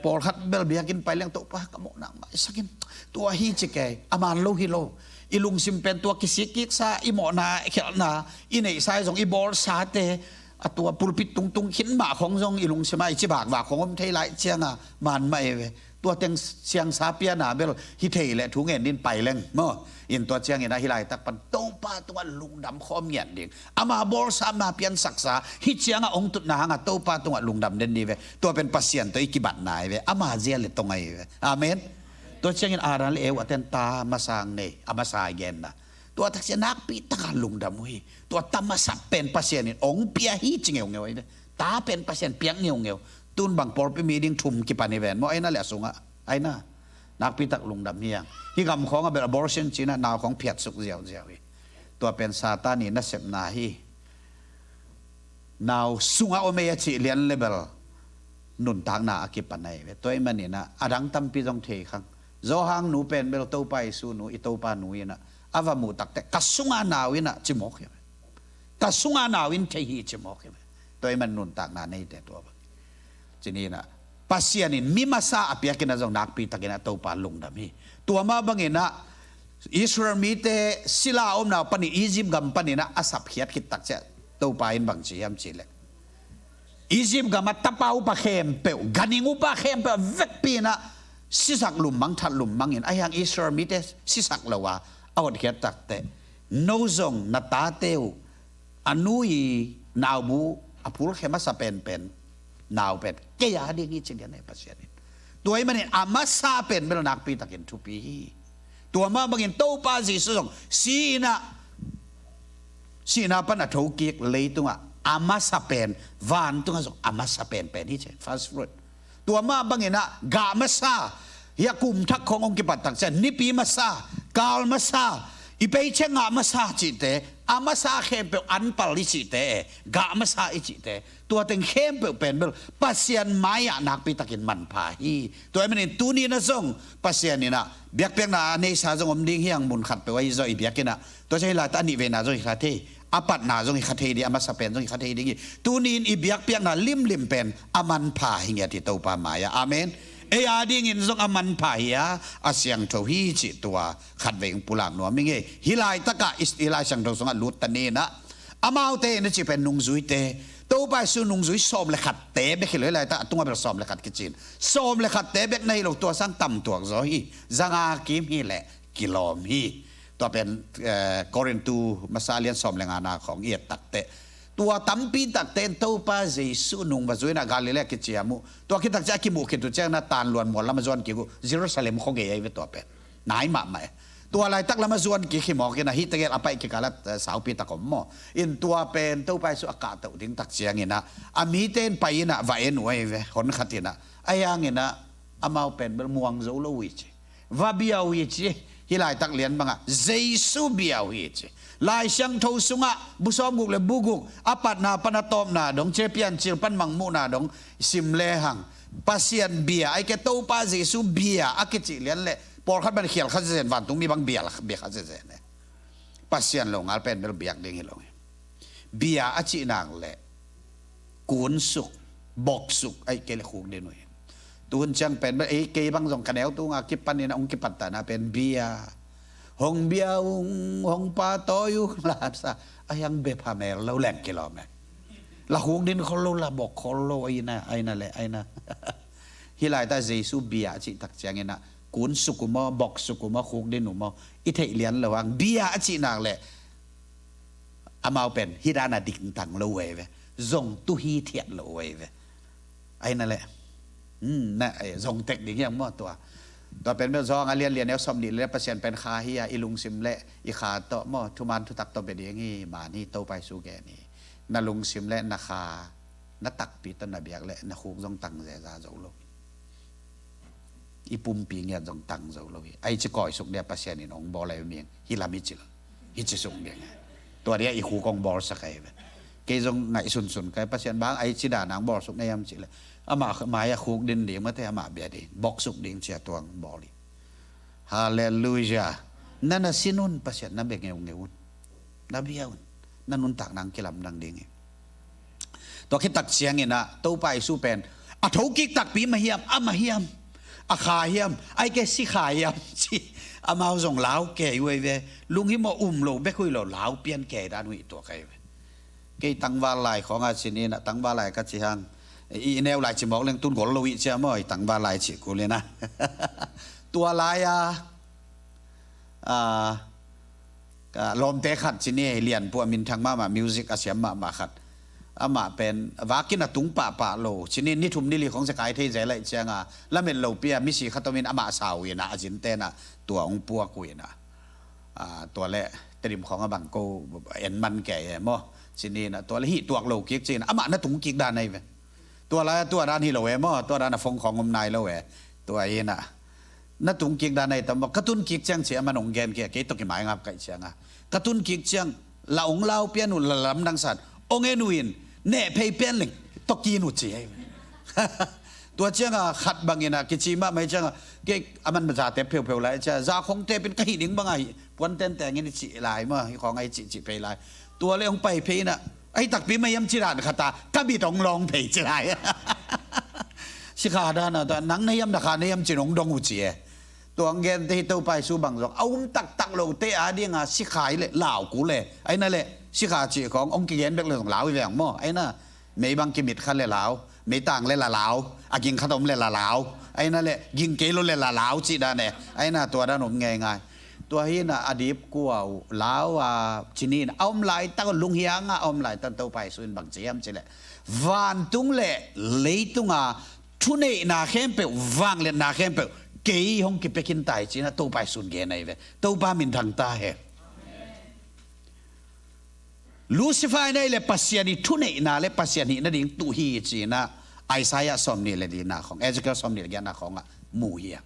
Pawlkhat bel biakinn pai leng, Topa, ka mawhna maisak in, tua hi ci kei, a man lo hi lo. I lungsim pen tua kisik kiksa, i mawhna, i khelhna, i neihsa, i zong i bawlsate, a tua pulpit tungtung khin mah khong zong i lungsim ah i ci vakvak khong om thei lai ciang a, man mah e ve. Tua teng siangsa piana bel hi thei leh thu ngen din pai leng maw. In tua ciangin ah hih laitak pan Topa tungah lungdam khawm ngiat ding. Ama bawlsa, ama piansaksa, hih ciangah hong tutna hangah Topa tungah lungdam den ni ve. Tua pen Pasian tawh i kibatna hi ve. Ama zia le tong ahi ve. Amen. Tua ciangin Adam le Eva ten ta masa nei, a masa i genna. Tua takciang nakpi taka lungdam uh hi. Tua ta masa pen Pasian in hong pia hi ci ngeungeu ahi ve. Ta pen Pasian piak ngeungeu. Tun bang pawlpi mi ding thum kipan hi ven maw, a ina le a sungah. A ina. Nakpi tak lungdam hi hang. Hih gam khawngah bel abortion ci-in ah nau khawng phiatsuk ziauziau hi. Tua pen Satan i nasepna hi. Nau sungah om ei a cih lian le bel nuntakna a kipan ahi ve. Tua ahih manin ah a dang tampi zong thei khang. Johan nu pen bel Topa Jesu nu, i Topa nu in ah a va muh takteh ka sungah nau in ah ci mawk hi ve. Ka sungah nau in thei hi ci mawk hi ve. Tua ahih man nuntakna neite tua bang. Ci ni in ah Pasian in mi masa a piak in ah zong nakpi takin ah Topa lungdam hi. Tua mah bangin ah Israel mite sila a omna uh panin Egypt gam panin ah a sapkhiat khit takciang Topa in bang ci hiam cih leh, Egypt gamah tapa upa khempeuh, ganhing upa khempeuh a vekpi in ah sisak lum mang, that lum mang in, ahi hang Israel mite sisak lo a a hotkhiat takteh, no zong na tate uh a nu i naubu a phulkhia masa penpen nau pen kei a ding hi ci lian hi Pasian in. Tua ahih manin a masa pen bel nakpi takin thupi hi. Tua mah bangin Topa Jesu zong si in ah, sihna pan a thokik leitungah a masa pen, vantungah zong a masa penpen hi ci, first fruit. Tua mah bangin ah gah masa, hih a kum thak khawng hong kipat takciang nipi masa, kal masa, i paycheck ngah masa cihte, a masa khempeuh, anpal i cihte, gah masa i cihte, tua teng khempeuh pen bel Pasian mai-ah nakpi takin manpha hi. Tua ahih manin tuni in ah zong Pasian in ah biakpiakna a neisa zong om ding hi hang, mun khatpeuh ahi zaw i biakinn ah. Tua ciang hih laitak a nihveina zong hi kha thei, a patna zong hi kha thei ding, a masa pen zong hi kha thei ding hi. Tuni in i biakpiakna limlim pen a manpha hi ngiat hi Topa mai-ah. Amen. Ei a dingin zong a manpha hi a, a siangtho hi cih tua khatvei hong pulak nuam ing ei. Hih laitakah i, hih Lai Siangtho sungah lut ta ni in ah, amaute in a cih pen nungzuite, Topa Jesu nungzui sawm le khatte bek hi lo, hih laitak a tungah bel sawm le khat kici in, sawm le khatte bek na hi lo, tua sang tam tuak zaw hi. Zanga kim hi leh kilawm hi. Tua pen, eh, Korintu masa lian sawm le ngana khawng i et takteh, Tua tampi takte in Topa Jesu nung va zui in ah Galilee kiciam uh. Tua khit tak ciang a kimuh khit uh ciang na tanluan mual lam a zuan kik uh, Jerusalem khua gei ahi ve tua pen. Nai mahmah e. Tua laitak lam a zuan kik hi mawk in ah hih tegel a paih kikal ah, eh, saupi tak om maw. In tua pen Topa Jesu a kahtoh ding tak ciangin ah a mite in pai in ah va en uh ahi ve, hon khat in ah. Ahi hangin ah amau pen bel muang zo lo uh hi ci. Va bia uh hi ci. Hih laitak lian bangah Jesu bia uh hi ci. Lai Siangtho sungah bu sawmguk le bu guk a patna pan a tawpna dong, ci le Piancil pan mangmuhna dong sim lehang, Pasian bia, ahih kei leh Topa Jesu bia a kicih lian leh pawlkhat bang khial kha zenzen, vantungmi bang bia, bia kha zenzen e. Pasian longal pen bel biak ding hi lo hi. Bia a cih nak leh kunsuk, boksuk, ahih kei leh khukdin uh hi. Tuhun ciang pen bel ei, kei bang zong ka neu tunga kipan in ah hong kipattahna pen bia, hong bia ung, hong patawi ung, lamsa, a hiang bepha mel lo leng kilawm e. La khukdin khol lo, la bok khol lo, aina, aina le, aina. Hih laitak Jesu bia a cih tak ciangin ah kunsuk uh maw, boksuk uh maw, khukdin uh maw, i theih lian lo hang. Bia a cih nak leh amau pen hih dan a dingtang lo uh ahi ve. Zong tu hithiat lo uh ahi ve. Aina le, hmm, na, eh, zong tek ding hiam maw tua. Tua pen bel Johan a lian li, a neu sawmnih le li, Pasian pen kha hi a, i lungsim le i kha tawh maw, thuman thutak tawh bia ding hi, man hi, Topa Jesu gen hi. Na lungsim le na kha, na takpi tawh na biak leh na khuk zong tang zeza zo lo hi. I pumpi ngiat zong tang zo lo hi. Ahi ci kawisuk dia Pasian in hong bawl ahi ming, hih lam hi ci lo. Hi ci suk ding e. Tua dia i khuk hong bawlsak ahi ve. Kei zong ngaihsunsun kai, Pasian bang ahi ci dan hong bawlsuk na hiam cih leh, amah mai-ah khukdin ding mate, amah bia ding, boksuk ding ci-a tua hong bawl hi. Halleluiah. Na na sin un, Pasian na bia ngeungeu un. Na bia un. Na nuntakna hong kilamdang ding hi. Tua khit tak ciangin ah Topa Jesu pen a thokik takpi mah hiam, amah hiam, a kha hiam, ahih kei leh sikha hiam ci, amau zong lau kei uh ahi ve. Lunghimawh um lo bek uh hi lo, lau pian kei dan uh hi tuak ahi ve. Kei tangval lai khawng a ci ni in ah, tangval lai ka ci hang, i, i neu lai ci mawk leng tun gol lo hi cia maw, i tangval lai ci kul in ah. Tua lai-a, a, ka lawmte khat ci ni, Lianpu a minthang mahmah, music a siam mahmah khat. Amah pen vak in a tung pahpah lo ci ni, ni thum ni li khawng zekai thei zel ahih cianga lamet lopi-a misi khat om in amah sau in ah, a zinte in ah tua hong puak uh in ah. A, tua leh Tedim khawng a bang ko en man kei e maw ci ni in ah, tua leh hih tuak lo kik ci in ah, amah na tung kik dan ahi ve. Tua lai-a tua dan hi lo e maw, tua dan a phone khawng om nai lo e. Tua hi in ah, na tung kik dan ahi tam maw, ka tun kik ciang ci a, aman hong gen kei, kei tawh kimaingap ka hih cianga, ka tun kik ciang la hong lau pian uh, la lamdang san, hong en uh in, neh phei pian leng tawh kin uh ci ahi ve. Tua cianga khat bangin ah kici mahmah hi cianga, kei aman zate pheupheu lai cia, za khong tep in ka hih ding banga hih puan tenteng in i cih lai maw, hih khawng a i cihcih phei lai. Tua leh hong pai phei in ah, ahi takpi mah hiam ci dan khat a, ka mit hong lawng phei ci lai. Sikha dan a, nang na hiam, na kha na hiam ci-in hong dong uh ci e. Tua hong gente hi, Topa Jesu bang zong a um taktak lote a dinga sikha hi leh lau kul e. Aina leh sikha cih khawng hong kigen bek leh zong lau hi veng maw. Aina, mei bang kimit kha leh lau, mei tang leh la lau, a ging khat om leh la lau, aina leh ging kei lo leh la lau cih dan e. Aina tua dan om ngeingai. Tua hi in ah a dipkua uh lau a ci ni in ah, a om laitak, lunghiang a a om laitak Topa Jesu in bang ci hiam cih leh, vantung leh leitunga thuneihna khempeuh, vangliatna khempeuh kei hong kipia khin ta hi ci in ah Topa Jesu in gen ahi ve. Topa minthang ta hen. Lucifer in ah i leh Pasian i thuneihna leh Pasian hih nading tuh hi ci in ah Isaiah sawmnih leh lina khawng, Ezekiel sawmnih leh giatna khawngah mu hi a.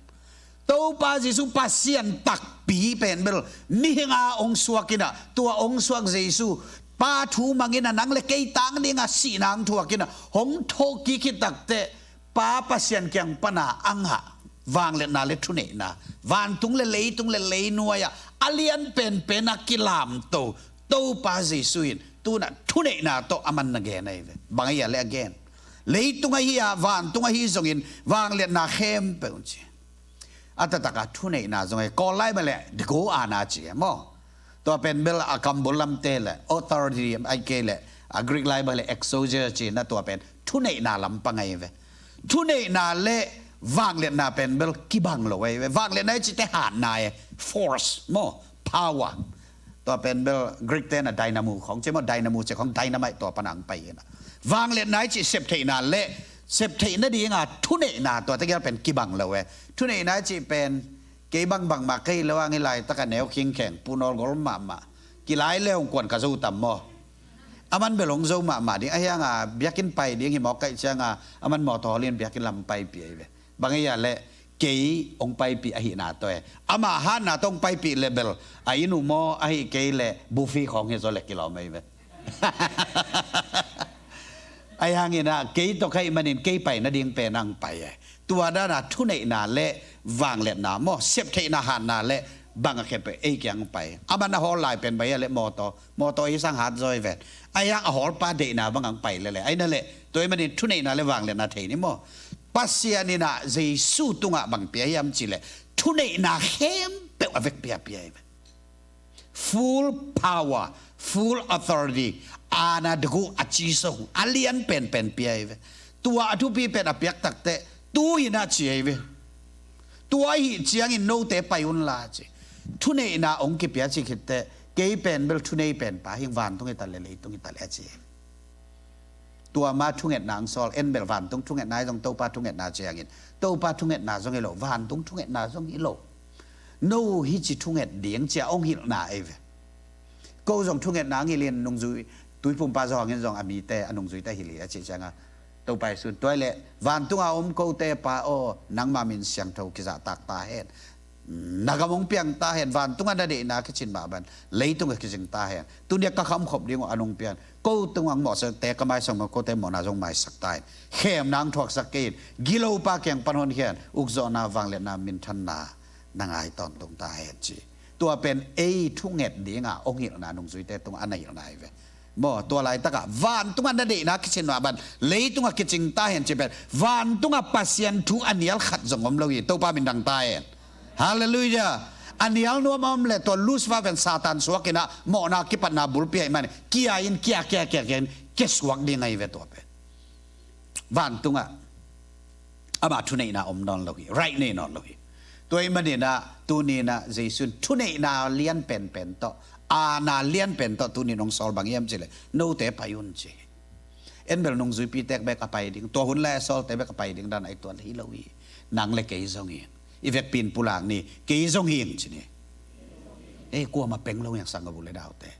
Topa Jesu Pasian takpi pen bel mihing a hong suak in ah, tua hong suak Jesu, Pa thu mang in ah nang leh kei tang dinga sihna hong thuak in ah hong thawhkik khit takteh, Pa Pasian kiang pana a ngah vangliatna leh thuneihna, vantung leh leitung leh leinuai-ah a lian penpen a kilamto Topa Jesu in tu-in ah thuneihna tawh aman na gen ahi ve. Bang ahi a leh a gen, leitung ahi a, vantung ahi zongin vangliatna khempeuh ci. A taktak a thuneihna zong ahi, Kawl lai bang leh digo ana ci e maw. Tua pen bel a kambul lamte leh authority ahi kei leh, a Greek lai bang leh exousia ci in ah, tua pen thuneihna lampang ahi ve. Thuneihna leh vangliatna pen bel kibang lo ahi ve. Vangliatna i cih teh hatna e, force maw, power. Tua pen bel Greek te na dynamo khong ci maw, dynamo ci khong, dynamite tua pan ang pai hi na. Vangliatna i cih septheihna le septheihna dinga thuneihna tua tegel pen kibang lo e. Thuneihna i cih pen kei bangbang mah kei lo ang i laitak a neu khingkheng pu nawlgol mahmah kilai le hong kuan ka zo tam maw? Aman bel hong zo mahmah ding ahi hanga biakinn pai ding hi mawk kaih cianga aman mawtaw hawlin biakinn lam paipih ahi ve. Bang ahi a le kei hong paipih ahihna tawh e. Amah hatna tawh hong paipih le bel a inn uh maw ahi kei le buffet khawng hi zaw le kilawm ahi ve. Ahi hangin ah kei tawh ka hih manin kei pai nading pen ang pai e. Tua dana thuneihna le vangliatna maw, septheihna hatna le bang a khempeuh ei kiang pai. Aman a hawl lai pen bai a le mawtaw, mawtaw ei sang hat zaw hi ven. Ahi hang a hawlpa deihna bang ang pai lele ahi na le. Tua ahih manin thuneihna le vangliatna thei ni maw? Pasian in ah Jesu tungah bang pia hiam cih leh thuneihna khempeuh a vekpi a pia hi ve. Full power, full authority, aana degu a ci song a lian penpen pia hi ve. Tua a thupi pen a piak takteh tu-in ah ci hi ve. Tua ahi ciangin note pai unla ci. Thuneihna hong kipia ci khitteh kei pen bel thunei penpa hing, vantung hi ta le leitung hi ta le a ci hi. Tua ma thungetna ang sawl, en bel vantung thungetna hi zong Topa thungetna ciangin Topa thungetna zong hi lo, vantung thungetna zong hi lo. No hi ci thunget ding cia hong hilhna ei ve. Ko zong thungetna ang hilhin nungzui, tuipumpa zawhangin zong a mite a nungzuite hilh hi a cih cianga Topa Jesu'n tua hi leh vantunga om kote Pa aw, nangma min siangtho kizahtak ta hen. Na gam hong piang ta hen, vantunga na deihna kicin mah ban leitunga kicing ta hen. Tunia ka khamkhop ding uh a nung pian ko tungah mawhsate ka maisang mah kote mawhna zong maisak ta hen. Khemna ang thuaksak kei in, gilopa kiang pan honkhia in, ukzawhna vangliatna minthanna na ngai tawntung ta hen ci. Tua pen ei thunget dinga hong hilhna nungzuite tungah a na hilhna hi ve. Maw, tua laitaka vantungah na deihna kicin mah ban leitungah kicing ta hen ci pen vantungah Pasian thu a nial khat zong om lo hi. Topa min dang ta hen. Halleluiah. A nial nuam a om le tua Lucifer pen Satan suak inah mawhna kipatna bulpi ahih manin kia in kia kia kia kia in kia suak ding ahi ve tua pen. Vantungah ama thuneihna om nawn lo hi, right nei nawn lo hi. Tua ahih maninah tuninah Jesu in thuneihna lian penpen tawh, aana lian pen tawh tunin hong sawl bang hiam cileh note pai un ci hi. En bel nungzuipi tek bek a pai ding, tua hun lai a sawlte bek a pai ding dan ahi tuan hi lo hi. Nang le kei zong hi. I vekpi in pulak ni, kei zong hi ci ni. Ei, kuamah peng lo hiang sang a bu le daute.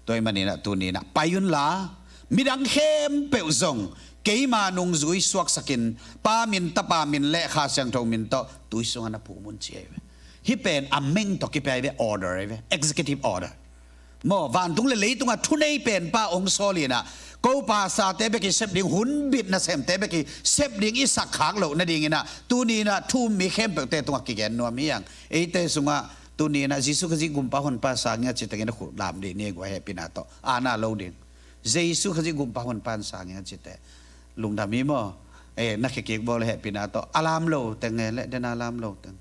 Tua ahih maninah tuninah pai unla, midang khempeuh zong keima nungzui suaksakin Pa min, Tapa min le Kha Siangtho min tawh tui sungah na phum un ci ahi ve. Hih pen a meng tawh kipia ahi ve, order ahi ve, executive order. Maw, vantung le leitungah thunei penpa hong sawl inah ko pasate bek i sep ding, hunbit nasemte bek i sep ding i sak khak loh nadinginah tuninah thu um mi khempeuhte tungah kigen nuam hi hang. Eite sungah tuninah Jesu Khazih gumpa honpa sang inga citengin a khut lam dih ni gua hehpihna tawh aana lo ding. Jesu Khazih gumpa honpa sang inga cite lungdam hi maw? Eh, na khekik bawl hehpihna tawh a lam lo teng nge le dena lam lo teng.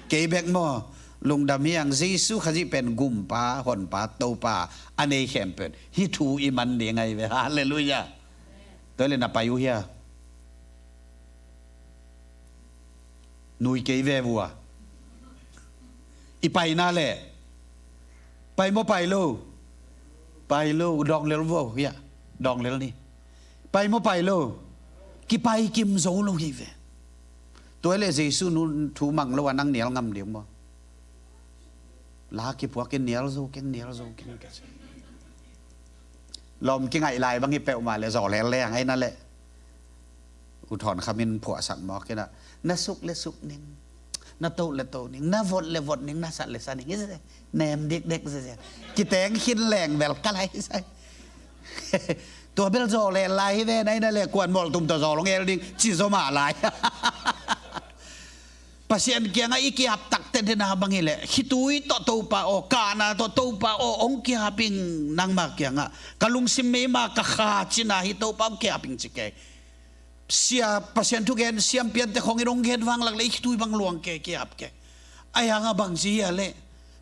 Kei bek maw, lungdam hi ang, Jesu Khazih pen gumpa honpa Topa a nei khempeuh hih thu i man ding ahi ve. Halleluiah. Tua le na pai uh hia? Nui kei ve vua. I paina le pai maw pai lo? Pai lo, dawng lel vo hia? Dawng lel ni. Pai maw pai lo? Kipai kim zo lo hi ve. Tua le Jesu nu thu mang lo a nang nial ngam ding maw? La kiphuakin nial zo keng, nial zo keng. Lawm kingaih lai bang hi peuhmah le zaw lel le ang aina le. U Thawn Kham in phuahsak mawk inah na suk le suk ning, na toh le toh ning, na vot le vot ning, na sat le sat ning. Hi se nem dikdek se se. Kiteng khin leng bel ka lai hi sai. Tua bel zaw le lai hi ve, naina le kuan mawltum tawh zaw long el ding ci zaw mah lai. Pasian kiangah i kiap takte dena bang hileh khitui tawh Topa aw, kahna tawh Topa aw, hong kiap ing, nangma kiangah ka lungsim meima ka kha cina hi Topa hong kiap ing ci kei. Sia Pasian thugen siampiante khawngin hong gen vanglak le i khitui bang luang ke, kiap ke. Ahi hanga bang ci hia leh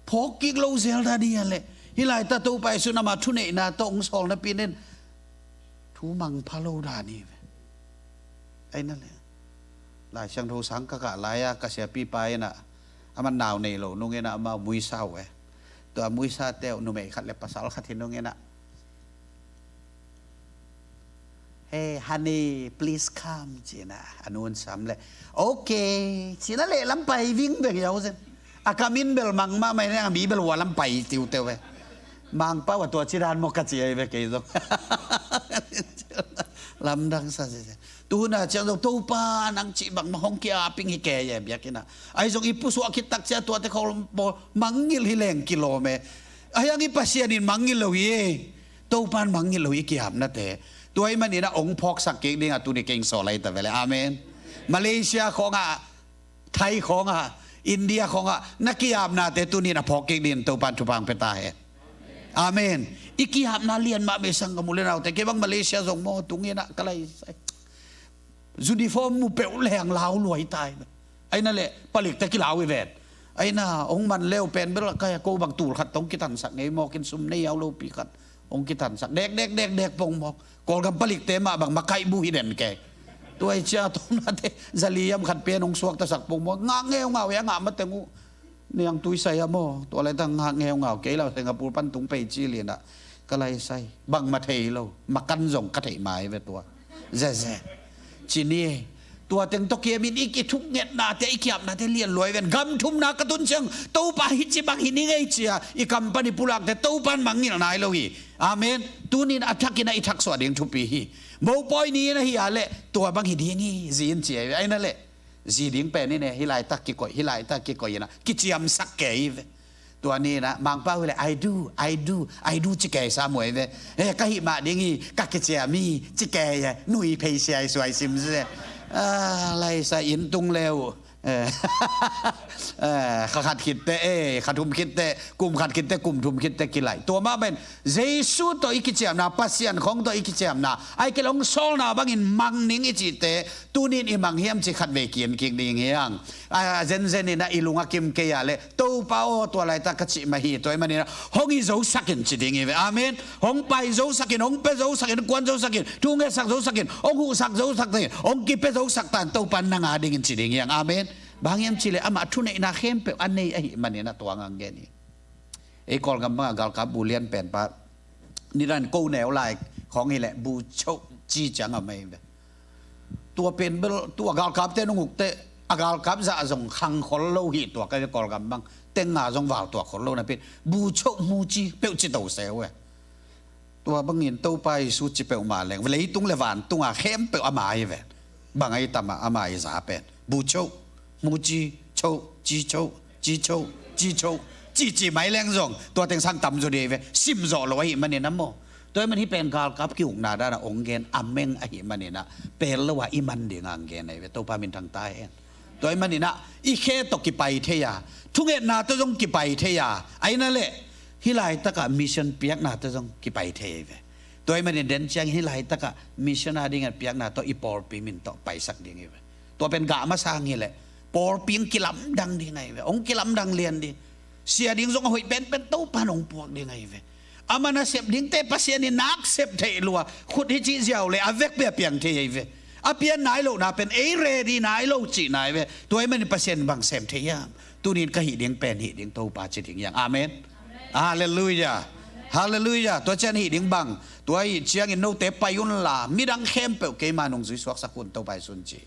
phawk kik lo zel dan hi hia leh hih laita Topa Jesu in ama thuneihna tawh hong sawl napi nen thu mangpha lo dan hi ve. Aina le Lai Siangtho sang ka kah lai-a ka siapipa inah aman nau nei lo nung inah amau muisa uh e. Tua muisa teuh numei khat le pasal khat hi nung inah, "Hey honey, please come," ci-inah a nun sam le, "Okay," ci-inah lehlam pai vingveng hi a uh zen. A kamin bel mang mahmah inah a mi bel hua lam pai tiuteu ve. Mangpau a tua ci dan maw ka ci ahi ve kei zong. Lamdang sa zen. Tuhuna ciang zong Topa nang cih bangmah hong ki-aping hi kei e biakinn ah. Ahi zong i pusuah khit tak ciang tuate khawng mangngilh hi leng kilawm e. Ahi hang i Pasian in mangngilh lo hi e. Topa in mangngilh lo hi i ki-apnate. Tua ahih manin ah hong phawksak kik ding a tuni keng sawl ahi ta ve le. Amen. Malaysia khawngah, Thai khawngah, India khawngah na ki-apnate tuni in a phawk kik dingin Topa in thupha hong pia ta hen. Amen. I ki-apna lian mahmah e sanggam u le naute. Kei bang Malaysia zong maw tung inah ka lai sai. Uniform mu peuh leng lau lua hi ta hi. Ahi inah leh palikte kilau hi ven. Ahi inah hong man le uh pen bel a kai a ko bang tul khat tawh hong kitansak ngei mawk in, sum nei au lopi khat hong kitansak dek dek dek dek pong mawk. Kawlgam palikte mah bang makaih bu hi den kei. Tua hi ciang a tongnate zali yam khat pen hong suaktasak pong mawk. Ngah ngeungau hi a, ngah mateng uh. Niang tuisai a maw, tua laitak ngah ngeungau kei lau, Singapore pan tung pei ci lian ah ka lai sai. Bangmah thei lo, makan zong ka theih mai ve tua. Zeze. Ci ni. Tua teng tawh kiamin i kithungetnate, i ki-apnate lian lua hi ven. Gam thumna ka tun ciang Topa hih ci bang hi ning ei ci-a i company pulakte Topa in mangngilh nai lo hi. Amen. Tunin a thakin ah i thaksuah ding thupi hi. Mopawi ni in ahi a leh tua bang hi ding hi zi in ci ahi ve. Ahi inah leh zi ding pen in e, hih laitak kikoih, hih laitak kikoih inah kiciamsak kei hi ve. Tua ni inah Mangpau hi leh, "I do, I do, I do," ci kei sam uh ahi ve. "Eh, ka hih mah ding hi, ka kiciam hi," ci kei e. Nui phei siaisuai sim se. Ah, lai sa inn tung le uh. Eh, eh, kha khat khitte, eh, kha thum khitte, kum khat khitte, kum thum khitte kilai. Tua mah pen Jesu tawh i kiciamna, Pasian khawng tawh i kiciamna, ahi kei leh hong sawlna bangin mang ning i cihte, tunin i mang hiam cih khatvei ki-en kik ding hi hang. A zenzen inah i lung a kim kei a leh Topa aw, tua laitak ka cih mah hi, tua ahih manin ah hong hi zosak in ci ding hi ve. Amen. Hong pai zosak in, hong pia zosak in, kuan zosak in, thu ngetsak zosak in, hong huhsak zosak in, hong kipia zosak ta in, Topa in nang a dingin ci ding hi hang. Amen. Bang hang hiam cih leh amah thuneihna khempeuh a nei ahih manin ah tua ngang gen hi. Ei Kawlgam bangah galkap bu lian pen pa, nidang ko neu lai khawng hi leh bu choh ci ciang a mei ve. Tua pen bel, tua galkapte nung ukte, a galkap zah zong khang khol lo hi tua ka ve, Kawlgam bang teng nga zong val tua khol lo napi in bu choh mu ci peuh ci to se uh e. Tua bangin Topa Jesu ci peuhmah leng leitung le vantung a khempeuh ama hi ve. Bang ahi tam a ama i za pen bu choh, mu ci choh, ci choh, ci choh, ci choh, ci ci mai leng zong tua teng sang tam zaw ding hi ve. Sim zawh lo ahih manin ah maw. Tua ahih man hih pen galkap ki-ukna dan ah hong gen a meng ahih manin ah pel lo a i man ding a hong gen ahi ve. Topa minthang ta hen. Tua ahih manin ah i khe tawh kipai thei a, thungetna tawh zong kipai thei a, ahi inah leh hih laitak ah mission piakna tawh zong kipai thei ahi ve. Tua ahih manin den ciangin hih laitak ah mission a dingin piakna tawh i pawlpi min tawh paisak ding hi ve. Tua pen gah masa hang hi leh pawlpi hong kilamdang ding ahi ve. Hong kilamdang lian ding. Sia ding zong a hoih penpen Topa in hong puak ding ahi ve. Ama nasep dingte Pasian in nak sep theih lua, khut hi cih ziau leh a vekpi a piang thei ahi ve. A pian nai lohna pen ei ready nai lo cihna ahi ve. Tua ahih manin Pasian in bang sem thei hiam? Tunin ka hih ding pen hih ding Topa ci ding hi hang. Amen. Halleluiah. Halleluiah. Tua ciang hih ding bang, tua ahih ciangin note pai unla, midang khempeuh keima nungzui suaksak un, Topa Jesu in ci.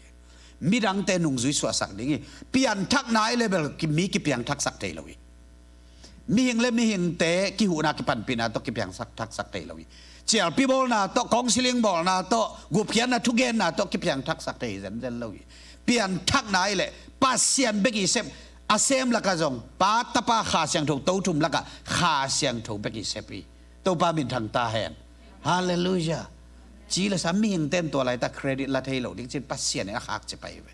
Midangte nungzui suaksak ding hi. Pianthakna ahi leh bel ki, mi kipiangthaksak thei lo hi. Mihing le mihingte kihuhna kipanpihna tawh kipiangsak, thaksak thei lo hi. Cialpi bawlna tawh, counselling bawlna tawh, gupkhiatna thugenna tawh kipiangthaksak thei zenzen lo hi. Pianthakna ahi leh Pasian bek i sep, a sem lakah zong Pa, Tapa, Kha Siangtho, to thum lakah Kha Siangtho bek i sep hi. Topa minthang ta hen. Halleluiah. Ci le sa mihingte in tua laitak credit la thei lo ding cin Pasian in a khak ci pai ve.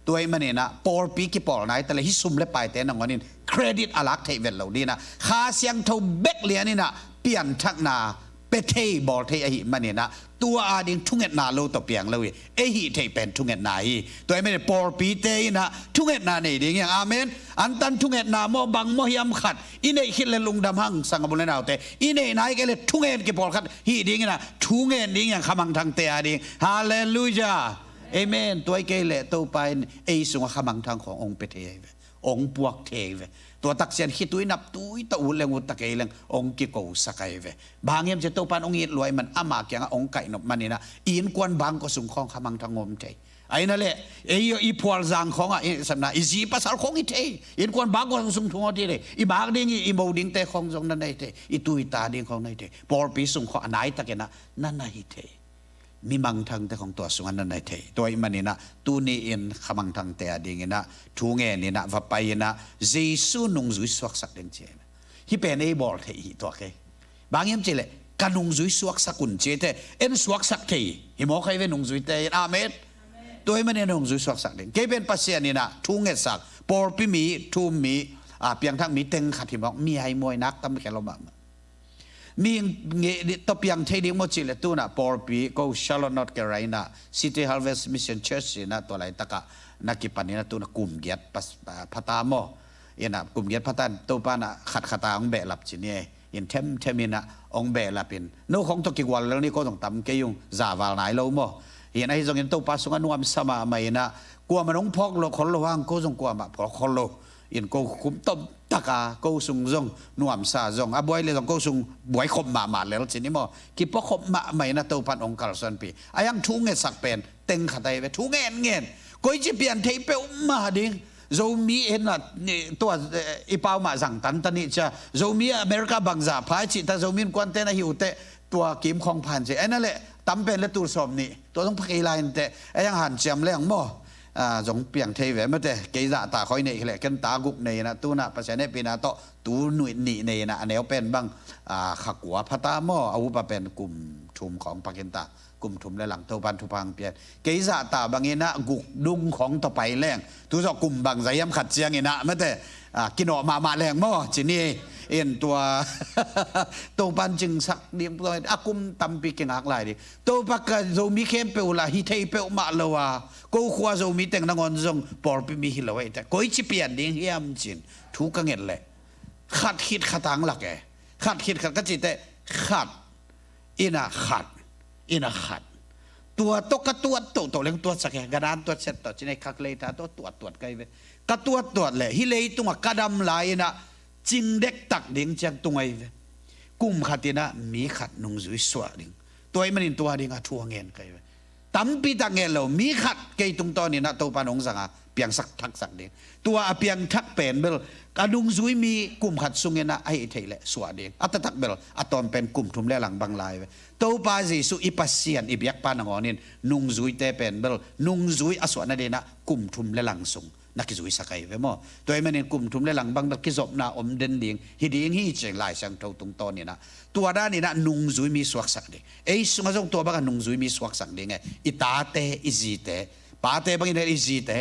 Tua ahih manin ah pawlpi kipawlna hi ta leh hih sum le paite nangawn in credit a lak theih vet lo ding ah Kha Siangtho bek lian in ah pianthakna pia thei bawl thei ahih manin ah tua a ding thungetna lo tawh piang lo hi. Ei hih theih pen thungetna hi. Tua ahih manin pawlpite in ah thungetna nei ding hi hang. Amen. Antan thungetna maw bang maw hiam khat i neih khit leh lungdam hang sanggam u le naute. I neihna hi kei leh thungen kipawl khat hih ding in ah thungen ding hi hang khamangthangte a ding. Halleluiah. Amen. Tua hi kei leh Topa in ei sungah khamangthang khawng hong pia thei ahi ve. Hong puak thei ahi ve. Tua tak ciang khitui nap tui tawh ut leng ut ta kei leng hong kikosak ahi ve. Bang hang hiam cih leh Topa'n hong it lua ahih man, ama kiangah hong kaihnop manin ah i innkuan bangkua sung khawng khamangthang om thei. Ahi na leh, ei i phualzang khawngah, i sapna, i zi pasal khawng hi thei. I innkuan bangkua sung thungawn hi thei. I mak ding, i, i mo dingte khawng zong na nei thei. I tu i ta ding khawng na hi thei. Pawlpi sung khawng a nai takin ah na na hi thei. Mi mangthangte khawng tua sungah na na hi thei. Tua ahih manin ah tuni-in khamangthangte a dingin ah thu ngenin ah va pai-in ah Jesu nungzui suaksak ding ci hi. Hih pen ei bawl theih hi tuak hi. Bang hang hiam cih leh ka nungzui suaksak un ci hi teh, en suaksak thei hi mawk ahi ve nungzuite in. Amen. Tua ahih manin nungzui suaksak ding. Kei pen Pasian in ah thu ngetsak, pawlpi mi, thu-um mi, a, piangthak mi teng khat hi mawk, mi haimawi nak tam khia lo mahmah. Mi nge tawh piang thei ding maw cih leh tu-in ah pawlpi ko Charlotte, North Carolina, City Harvest Mission Church in ah tua laitakah na kipan in ah tu-in ah kum giat pas, a, pha ta maw. In ah kum giat pha ta in Topa'n ah khat khat a hong behlap ci ni e. In themthem in ah hong behlap in, no khawng tawh kigual lel ni, ko zong tam kei ung, za val nai lo maw. In ahi zongin Topa sungah nuamsa mahmah in ah, kuamah in hong phawk lo khol lo hang, ko zong kuamah phawk khol lo. In ko khum tom tak a, ko sung zong nuamsa zong, a buai leh zong ko sung buai khop mahmah lel ci ni maw. Kipua khop mahmah in ah Topa'n hong kalsuanpih. Ahi hang thu ngetsak pen teng khat ahi ve, thu ngenngen. Koici pian thei peuhmah ding. Zomi in ah, ni, tua, eh, i pau mah zang tantan hi cia. Zomi America bangzah pha i cih ta, Zomi innkuante na hi uh teh tua kim khawng phan ci. Ahi na leh tam pen leh tul sawm nih. Tua zong pha kei lai in teh. Ahi hang hanciam leng maw. A, zong piang thei ve mate. Kei zahtak khawi neih leh ken ta guk nei in ah tu-in ah Pasian hehpihna tawh tu nih nei in ah a neu pen bang, a, kha kua pha ta maw. A upa pen kum thum khawng pha khin ta. Kum thum leh lang Topa'n thupha hong pia. Kei zahtak bangin ah guk dung khawng tawh pai leng, tu zawh kum bangzah hiam khat ciangin ah mate, a, kinawh mahmah leng maw ci ni. In tua Topa'n cingsak ding, a kum tampi kingak lai ding. Topa, ka Zomi khempeuh uh lah hi thei peuhmah lo a, ko khua Zomi teng nangawn zong pawlpi mi hi lo ahi teh, koici pian ding hiam ci-in thu ka nget leh khat khit khat a hong lak e. Khat khit khat ka cih teh khat in ah khat, in ah khat. Tua tawh ka tuat toto leng tuatsak e, gadan tuat set tawh ci ni e, khak lei ta tawh tuat tuat ka hi ve. Ka tuat tuat leh hih leitungah ka dam lai in ah cing dektak ding ciang tung ahi ve. Kum khat in ah mi khat nungzui suak ding. Tua ahih manin tua dingah thu a ngen ka hi ve. Tampi tak ngen lo, mi khat kei tungtawn in ah Topa'n hong zang a, piangsak thaksak ding. Tua a piangthak pen bel a nungzui mi kum khat sungin ah a hih theih leh suah ding. A taktak bel a tawm pen kum thum leh lang bang lai ve. Topa Jesu i Pasian, i biakpa nangawn in nungzuite pen bel nungzui a suah nadingin ah kum thum leh lang sung na kizuisak ahi ve maw. Tua ahih manin kum thum leh lang bang bel kizopna om den ding hi ding hi ci-in Lai Siangtho tungtawn in ah tua danin ah nungzui mi suaksak ding. Ei sungah zong tua bangah nungzui mi suaksak ding e. I tate, i zite, pate bangin i zite.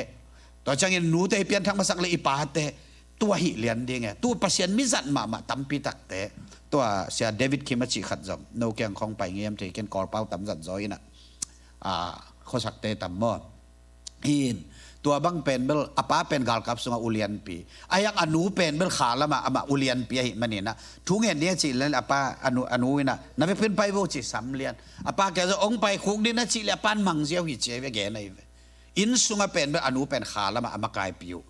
Tua ciangin nute i pianthak masak leh i pate. Tua hi lian ding e. Tu Pasian mizat mahmah tampi takte. Tua Sia David Kim a cih khat zong, no kiang khawng pai ngiam thei, ken Kawlpau tam zat zaw in ah, a, khuasakte tam maw. In, tua bang pen bel a pa pen galkap sungah ulianpi. Ahi hang a nu pen bel kha lamah amah ulianpi ahih manin ah thu ngen ding a cih leh a pa, a nu, a nu in ah na vekpi-in pai vo ci, samlian. A pa kiangah zong hong paikhuk ding a cih leh a pa'n mang ziau hi ci ahi ve, gen ahi ve. Inn sungah pen bel a nu pen kha lamah a makaipi uh.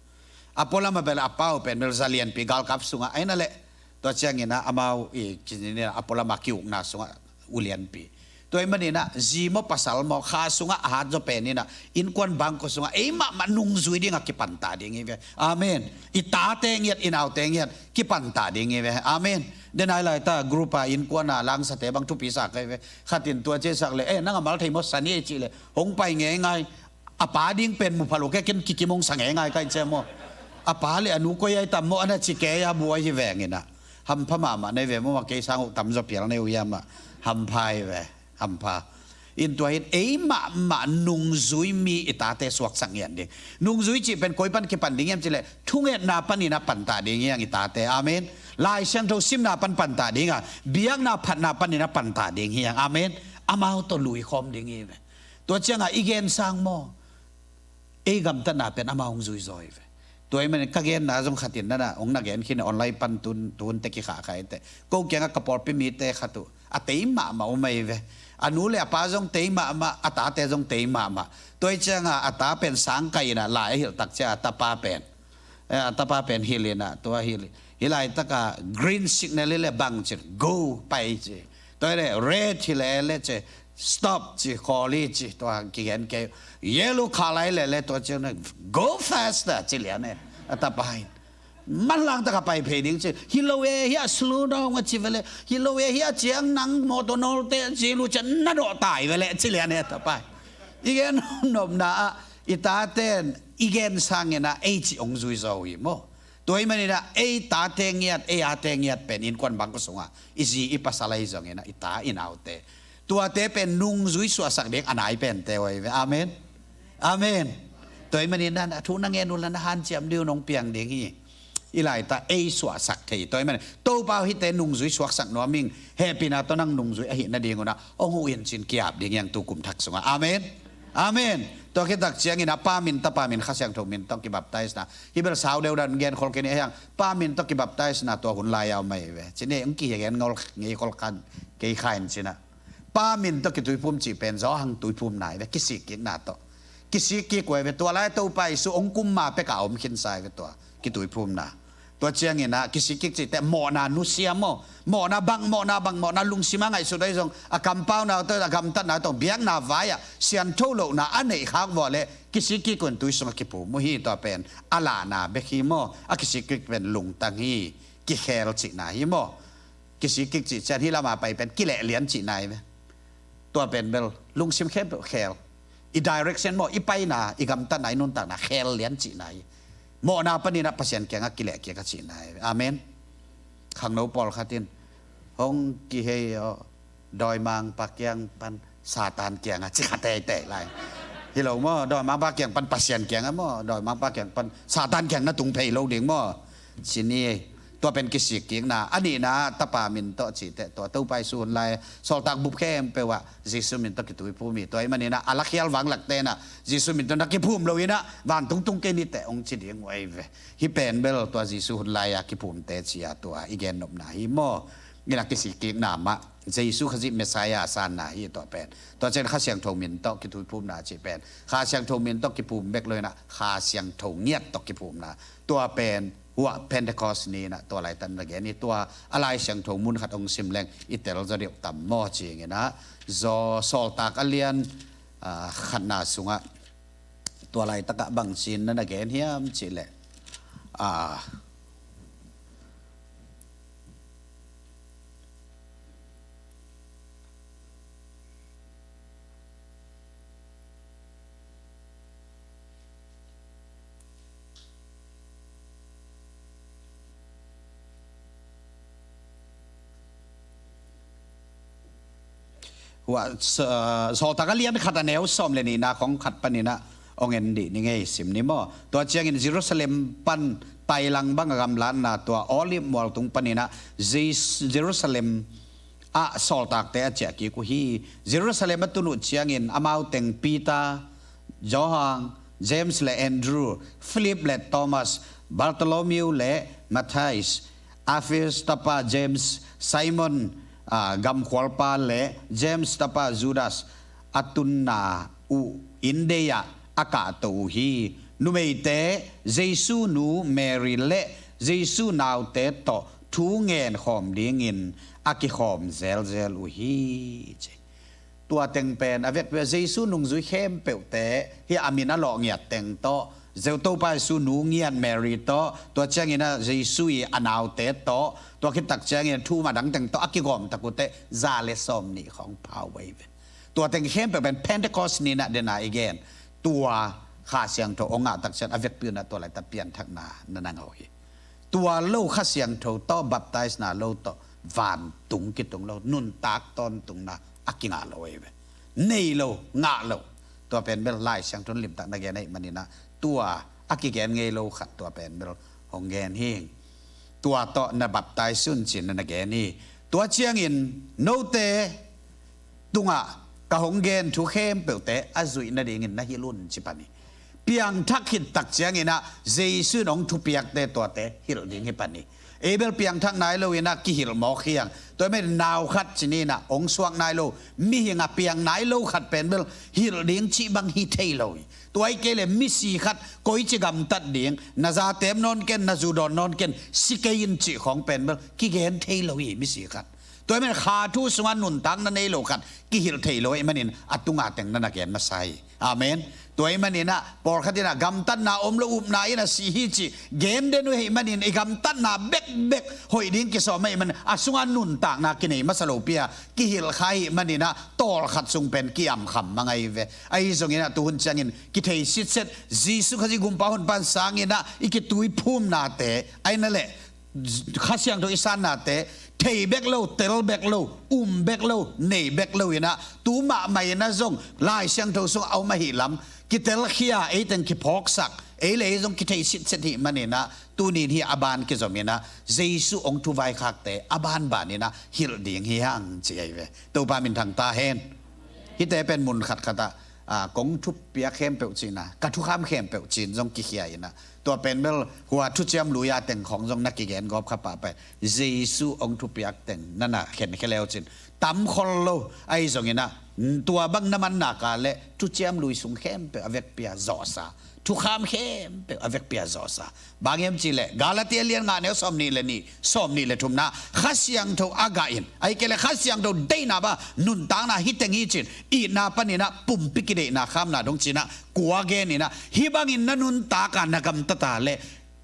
A pualamah bel a pa uh pen bel zalianpi galkap sungah ahi na leh. Tua ciangin ah amau i kinin ah a pualamah ki-ukna sungah ulianpi. Tua ahih manin ah zi maw pasal maw kha sungah a hat zaw pen in ah innkuan bangkua sungah ei mahmah nungzui dingah kipan ta ding hi ve. Amen. I tate ngiat, i naute ngiat kipan ta ding hi ve. Amen. Den ai lai ta group a innkuan a langsate bang thupi sa ka hi ve. Khat in tua ci sak leh, eh, nang a mal thei maw, sa ni ei cih leh hong pai ngeingai. A pa ding pen mu pha lo kei, ken kikim hong sa ngeingai ka hi cia maw. A pa leh a nu koi ahi tam maw, a na ci kei a buai hi veng in ah. Hampha mahmah na hi ve maw, kei sang uh tam zaw pial na hi uh hiam ah. Hampha hi ve, hampha. In tua hi-in ei mahmah nungzui mi i tate suaksak ngian ding. Nungzui cih pen koi pan kipan ding hiam cih leh thungetna panin ah pan ta ding hi hang i tate. Amen. Lai Siangtho simna pan pan ta ding a, biakna phatna panin ah pan ta ding hi hang. Amen. Amau tawh lui khawm ding hi ve. Tua ciangah i gen sang maw, ei gamtatna pen amau hong zui zaw hi ve. Tua ahih manin ka genna zong khat in na na hong na gen khin, online pan tun, tun teh kikhah kha hi teh. Ko kiangah ka pawlpi mite khat uh a tei mahmah om ahi ve. A nu leh a pa zong tei mahmah, a tate zong tei mahmah. Tua ahih ciangah a ta pen sang kai in ah lai a hilh tak ciang a tapa pen, Eh, a tapa pen hilh in ah, tua hilh, hih laitak ah green signal hi leh bang ci, go, pai ci. Tua hi leh red hilh leh ci, stop ci, khawl hi ci, tua kigen kei. Yellow khah lai leh leh tua ci, go faster ci lian e. A tapa in manlang tak a pai phei ding ci. Hi lo e, hiah slow down a ci ve leh, hi lo e, hiah ciang nang mawtaw nawlte ci, lu ciang na dawh tai ve leh ci lian e, a tapa in. I gen nopna ah i taten i gen sangin ah ei cih hong zui zaw uh hi maw. Tua ahih manin ah ei tate ngiat, ei ate ngiat pen innkuan bangkua sungah i zi i pasal ahi zongin ah i ta i naute, tuate pen nungzui suahsak ding a nai pente uh ahi ve. Amen. Amen. Tua ahih manin ah thu na ngen uh la na hanciam ding uh nong piang ding hi. I laitak ei suahsak thei. Tua ahih manin Topa aw, hihte nungzui suaksak nuam ing, hehpihna tawh nang nungzui ahih nadingun ah hong huh in ci-in ki-ap ding hi hang tu kum thak sungah. Amen. Amen. Tua khit tak ciangin ah Pa min, Tapa min, Kha Siangtho min tawh kibaptisena, hih bel sau deuh dan gen khol kei ni, ahi hang Pa min tawh kibaptisena tua hun lai-a om ahi ve. Ci ni, hong kigen ngol ngei khol kha kei kha in ci-in ah. Pa min tawh kituiphum cih pen Johan tuiphumna ahi ve, kisikkikna tawh. Kisikkik uh ahi ve, tua lai Topa Jesu hong kum ma pek a om khinsa ahi ve tua kituiphumna. Tua ciangin ah kisikkik cih teh mawhna nusia maw, mawhna bang, mawhna bang, mawhna lungsim a ngaihsut ahi zong, a kampauna tawh, a gamtatna tawh, biakna vai-ah siangtho lohna a neih khak vua leh kisikkik un tui sungah kiphum uh hi. Tua pen a lahna bek hi maw, a kisikkik pen lungtang hi, kikhel cihna hi maw. Kisikkik cih ciang hih lam a pai pen kilehlian cihna hi ve. Tua pen bel lungsim khempeuh khel. I direction maw, i paina, i gamtatna, i nuntakna khel lian cihna hi. Mawhna panin ah Pasian kiangah kilehkik a cihna hi ve. Amen. Khangno pawlkhat in hong kihei aw, dawimangpa kiang pan Satan kiangah ci kha teitei lai. Hi lo maw, dawimangpa kiang pan Pasian kiangah maw, dawimangpa kiang pan Satan kiang na tung phei lo ding maw. Ci ni. Tua pen kisikkikna. A nihna, Tapa min tawh cih teh tua Topa Jesu hun lai sawltak bup khempeuh ah Jesu min tawh kituiphum hi. Tua ahih manin ah a lakhial vanglakte in ah Jesu min tawh na kiphum lo in ah vantung tung kei ni teh hong ci ding uh ahi ve. Hih pen bel tua Jesu hun lai-a kiphumte ci-a tua i gennopna hi maw. In ah kisikkikna mah Jesu Khazih Messiah a sanna hi tua pen. Tua ciang Kha Siangtho min tawh kituiphumna cih pen Kha Siangtho min tawh kiphum bek lo in ah Kha Siangtho ngiat tawh kiphumna. Tua pen hua Pentecost ni-in ah tua laitak na gen hi. Tua a Lai Siangtho mun khat hong sim leng i tel zaw deuh tam maw ci-in ah, Sawltak a lian, ah, khatna sungah tua laitakah bang ci-in na na gen hiam cih leh, ah, Hua, sa-, Sawltak a lian khat a neu sawm le nihna khong khat panin ah hong en dih ni ngei, sim ni maw. Tua ciangin Jerusalem pan tailang bang a gamlatna tua Olive mual tung panin ah Jes-, Jerusalem ah sawltakte a ciah kik uh hi. Jerusalem a tun uh ciangin amau teng Peter, Johan, James le Andrew, Philip le Thomas, Bartholomew le Matthias, Alphaeus tapa James, Simon, ah, gamkhualpa le James tapa Judas a tunna uh inndei-ah a kahto uh hi. Numeite Jesu nu Mary le Jesu naute tawh thu ngen khawm dingin a kikhawm zelzel uh hi, ci. Tua teng pen a vekpi-a Jesu nungzui khempeuhte hi a min a lawh ngiat teng tawh, Zeu Topa Jesu nu ngiat Mary tawh, tua ciangin ah Jesu ii a naute tawh, tua khit tak ciangin ah thu-um a dang teng tawh a kigawm tak uh teh za le sawm nih khawng pha uh ahi ve. Tua teng khempeuh pen Pentecost ni-in ah den a i gen. Tua Kha Siangtho hong ngah tak ciang a vekpi-in ah tua laitak pianthakna na na ngah uh hi. Tua lo Kha Siangtho tawh, baptisena lo tawh vantung kitung lo, nuntak tawntungna a kingah lo ahi ve. Nei lo, ngah lo. Tua pen bel Lai Siangtho limtak na gen ahih manin ah tua a kigen ngei lo khat tua pen bel hong gen hi. Tua tawh na baptise un ci-in na na gen hi. Tua ciangin note tungah ka hong gen thu khempeuhte a zuih nadingin na hilh un, ci pan hi. Piangthak khit tak ciangin ah Jesu in hong thupiakte tuate hilh ding hi pan hi. Ei bel piangthak nai lo in ah kihilh mawk hi hang. Tua ahih manin nau khat ci ni in ah hong suak nai lo, mihing a piang nai lo khat pen bel hilh ding cih bang hi thei lo hi. Tua ahih kei leh misi khat koici gamtat ding, na za teem nawn ken, na zu dawn nawn ken, si kei in cih khawng pen bel kigen thei lo hi misi khat. Tua ahih manin kha thu sungah nuntakna nei lo khat kihilh thei lo ahih manin a tunga teng na na gen masa hi. Amen. Tua ahih manin ah pawlkhat in ah gamtatna om lo, upna in ah si hi cih gen den uh ahih manin i gamtatna bekbek hoih ding kisawm ahih manin a sungah nuntakna kinei masa lopi a kihilh kha ahih manin ah tawlkhat sung pen ki-amkham mang ahi ve. Ahi zongin ah tuhun ciangin kithei sitset Jesuh Khazih Gumpa Honpa in sang in ah i kituiphumnate, ahi na leh Kha Siangtho i sannate thei bek lo, tel bek lo, um bek lo, nei bek lo in ah tu mahmah in ah zong Lai Siangtho sung a om ahih lam kitelkhia, ei teng kiphawksak, ei le ei zong kithei sitset ahih manin ah tuni in hi a ban kizom in ah Jesuh hong thuvaikhiate a banban in ah hilh ding hi hang ci ahi ve. Topa minthang ta hen. Hihte pen mun khatkhat ah, a, kong thupiak khempeuh cihna, ka thukham khempeuh ci-in zong kikhia in ah, tua pen bel hua Thuciam Lui a teng khawng zong na kigen gawp kha pahpah hi. Jesuh hong thupiak teng na na khenkhia le uh cin tam khol lo. Ahi zongin ah tua bang na man nak leh Thuciam Lui sung khempeuh a vekpi a zawhsa, thukham khempeuh a vekpi a zawhsa. Bang hiam cih leh Galatia lian nga neu sawmnih le nih, sawmnih le thumna, Kha Siangtho a gah in, ahih kei leh Kha Siangtho deihna bang nuntakna hi teng hi cin, itna panin ah pumpi kideihna khamna dong ci-in ah kua gen in ah, hih bangin na nuntak a na gamtat leh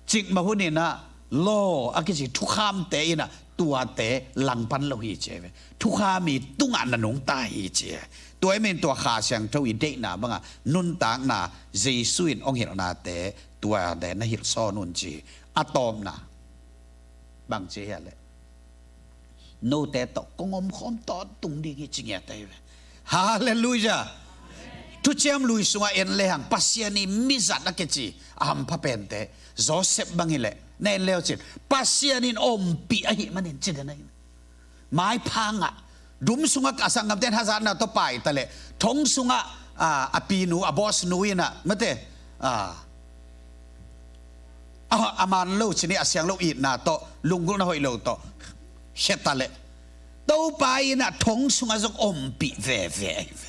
cikmah hun in ah law a kici thukhamte in ah tuate langpan lo hi ci ahi ve. Thukham i tungah na nungta hi ci ahi. Tua ahih manin tua Kha Siangtho i deihna bang a nuntakna, Jesuh in hong hilhnate tuate na hilh sawn un ci. A tawpna bang ci hiam cih leh note tawh kong omkhawm tawntung ding hi ci ngiat ahi ve. Halleluiah. Thuciam Lui sungah en lehang Pasian i mizat a kici a hampha pente, Joseph bang hi leh na en le uh cin, Pasian in ompih ahih manin ci den ahi. Maipha ngah, dum sungah a sanggamte in hazatna tawh pai ta leh, thong sungah, a, a pinu, a boss nu in ah, mate, a, a, a man lo ci ni, a siang lo itna tawh, lunggulhna hoih lo tawh khia ta leh, Topa in ah thong sungah zong ompih veve ahi ve.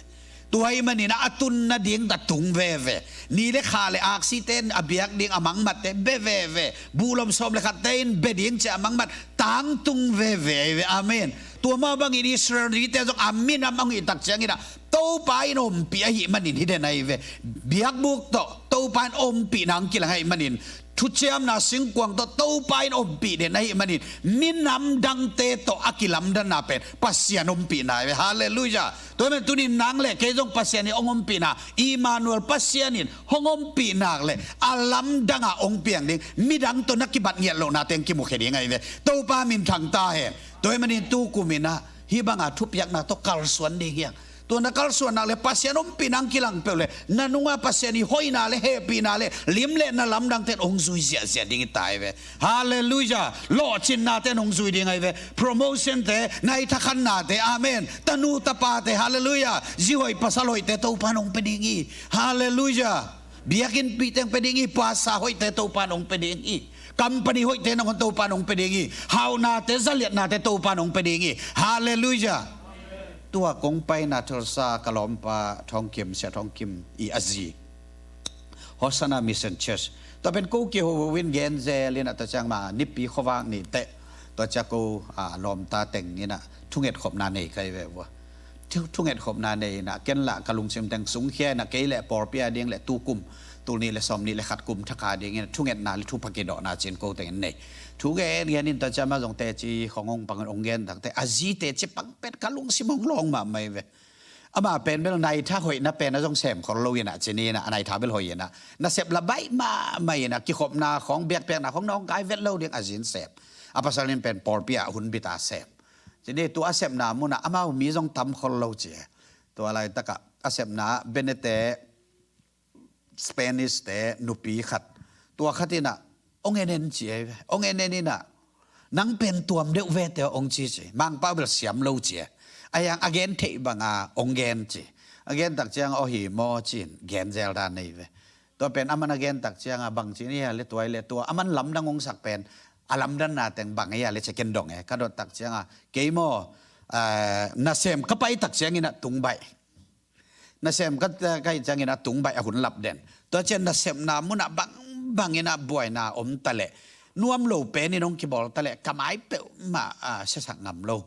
Tua ahih manin ah a tun nading tawh tung veve. Ni le kha le aksite in a biak ding a mangmatte bia veve. Buhlom sawm le khatte in bia ding ci a mangmat tangtung veve ahi ve. Amen. Tua mah bangin Israel mite zong a minam a hong hih tak ciangin ah Topa in ompih ahih manin hi den ahi ve. Biakbuk tawh Topa in ompihna hong kilang ahih manin, thuciamna singkuang tawh Topa in ompih den ahih manin, minam dangte tawh a kilamdanna pen Pasian ompihna ahi ve. Halleluiah. Tua ahih manin tuni in nang le kei zong Pasian in hong ompihna, Immanuel, Pasian in hong ompih nak leh a lamdang a hong piang ding, midang tawh na kibat ngiat lohnate hong kimukhia ding ahi ve. Topa minthang ta hen. Tua ahih manin tukum in ah hih bang a thupiakna tawh kalsuan ding hi hang. Tua na kalsuan nak leh Pasian ompihna hong kilang peuh leh, na nungah Pasian i hoihna le hehpihna le lim le na lamdangte in hong zui ziahziah ding hi ta ahi ve. Halleluiah. Lawhcinnate in hong zui ding ahi ve. Promotionte, na i thakhannate, amen. Tanu tapate, halleluiah. Zi hoih pasal hoihte Topa in hong pia ding hi. Halleluiah. Biakinnpihte hong pia ding hi. Puasa hoihte Topa in hong pia ding hi. Company hoihte nangawn Topa in hong pia ding hi. Haunate, zaliatnate Topa in hong pia ding hi. Halleluiah. Tua kong paina Tulsa ka lawmpa Thawng Kim, Sia Thawng Kim i a zi, Hosanna Mission Church. Tua pen ko kiho in gen zel in ah, tua ciang ma nipi khuavak ni teh, tua ciang ko, a, lawmta teng in ah thungetkhopna nei ka hi ve ua. Thu, thungetkhopna nei in ah ken lah ka lungsim teng sungkhia in ah kei le pawlpi a ding le tukum tul nih le sawm nih le khat kum thak a ding in ah thungetna le thupha kidawhna ci-in ko teng in nei. Thu gen gen in tua ciang ma zong teci khong hong pang hong gen tak teh, a zi teci pang pen ka lungsim hong lawng mahmah hi ve. Amah pen bel naitha hoihna pen a zong sem khol lo in ah ci ni in ah, a naitha bel hoih in ah, nasep la baih mahmah in ah, kikhopna khong, biakpiakna khong nawngkai vet lo ding a zi in sem. A pasal in pen pawlpi ah hun bit a sem. Ci ni, tua a sepna mun ah amau mi zong tam khol lo ci. Tua laitak ah a sepna ah Benete, Spanish te nupi khat, tua khat in ah hong en en ci ahi ve. Hong en en in ah, nang pen tuam deuh ve teh, hong ci ci. Mangpau bel siam lo ci. A hiang a gen theih bang a hong gen ci. A gen tak ciang aw hi maw ci-in gen zel dan ahi ve. Tua pen aman a gen tak ciang a bang ci ni hia le tua hi le tua, aman lamdang hong sak pen a lamdanna teng bang ei a le ciah ken dong e, ka dot tak cianga kei maw, eh, nasem ka pai tak ciangin a tung baih. Nasem ka, ka hih ciangin a tung baih a hun lap den. Tua cian nasepna munah bangbangin a buaina om ta leh, nuam lo penin hong kibawl ta leh ka mai peuhmah a siasak ngam lo.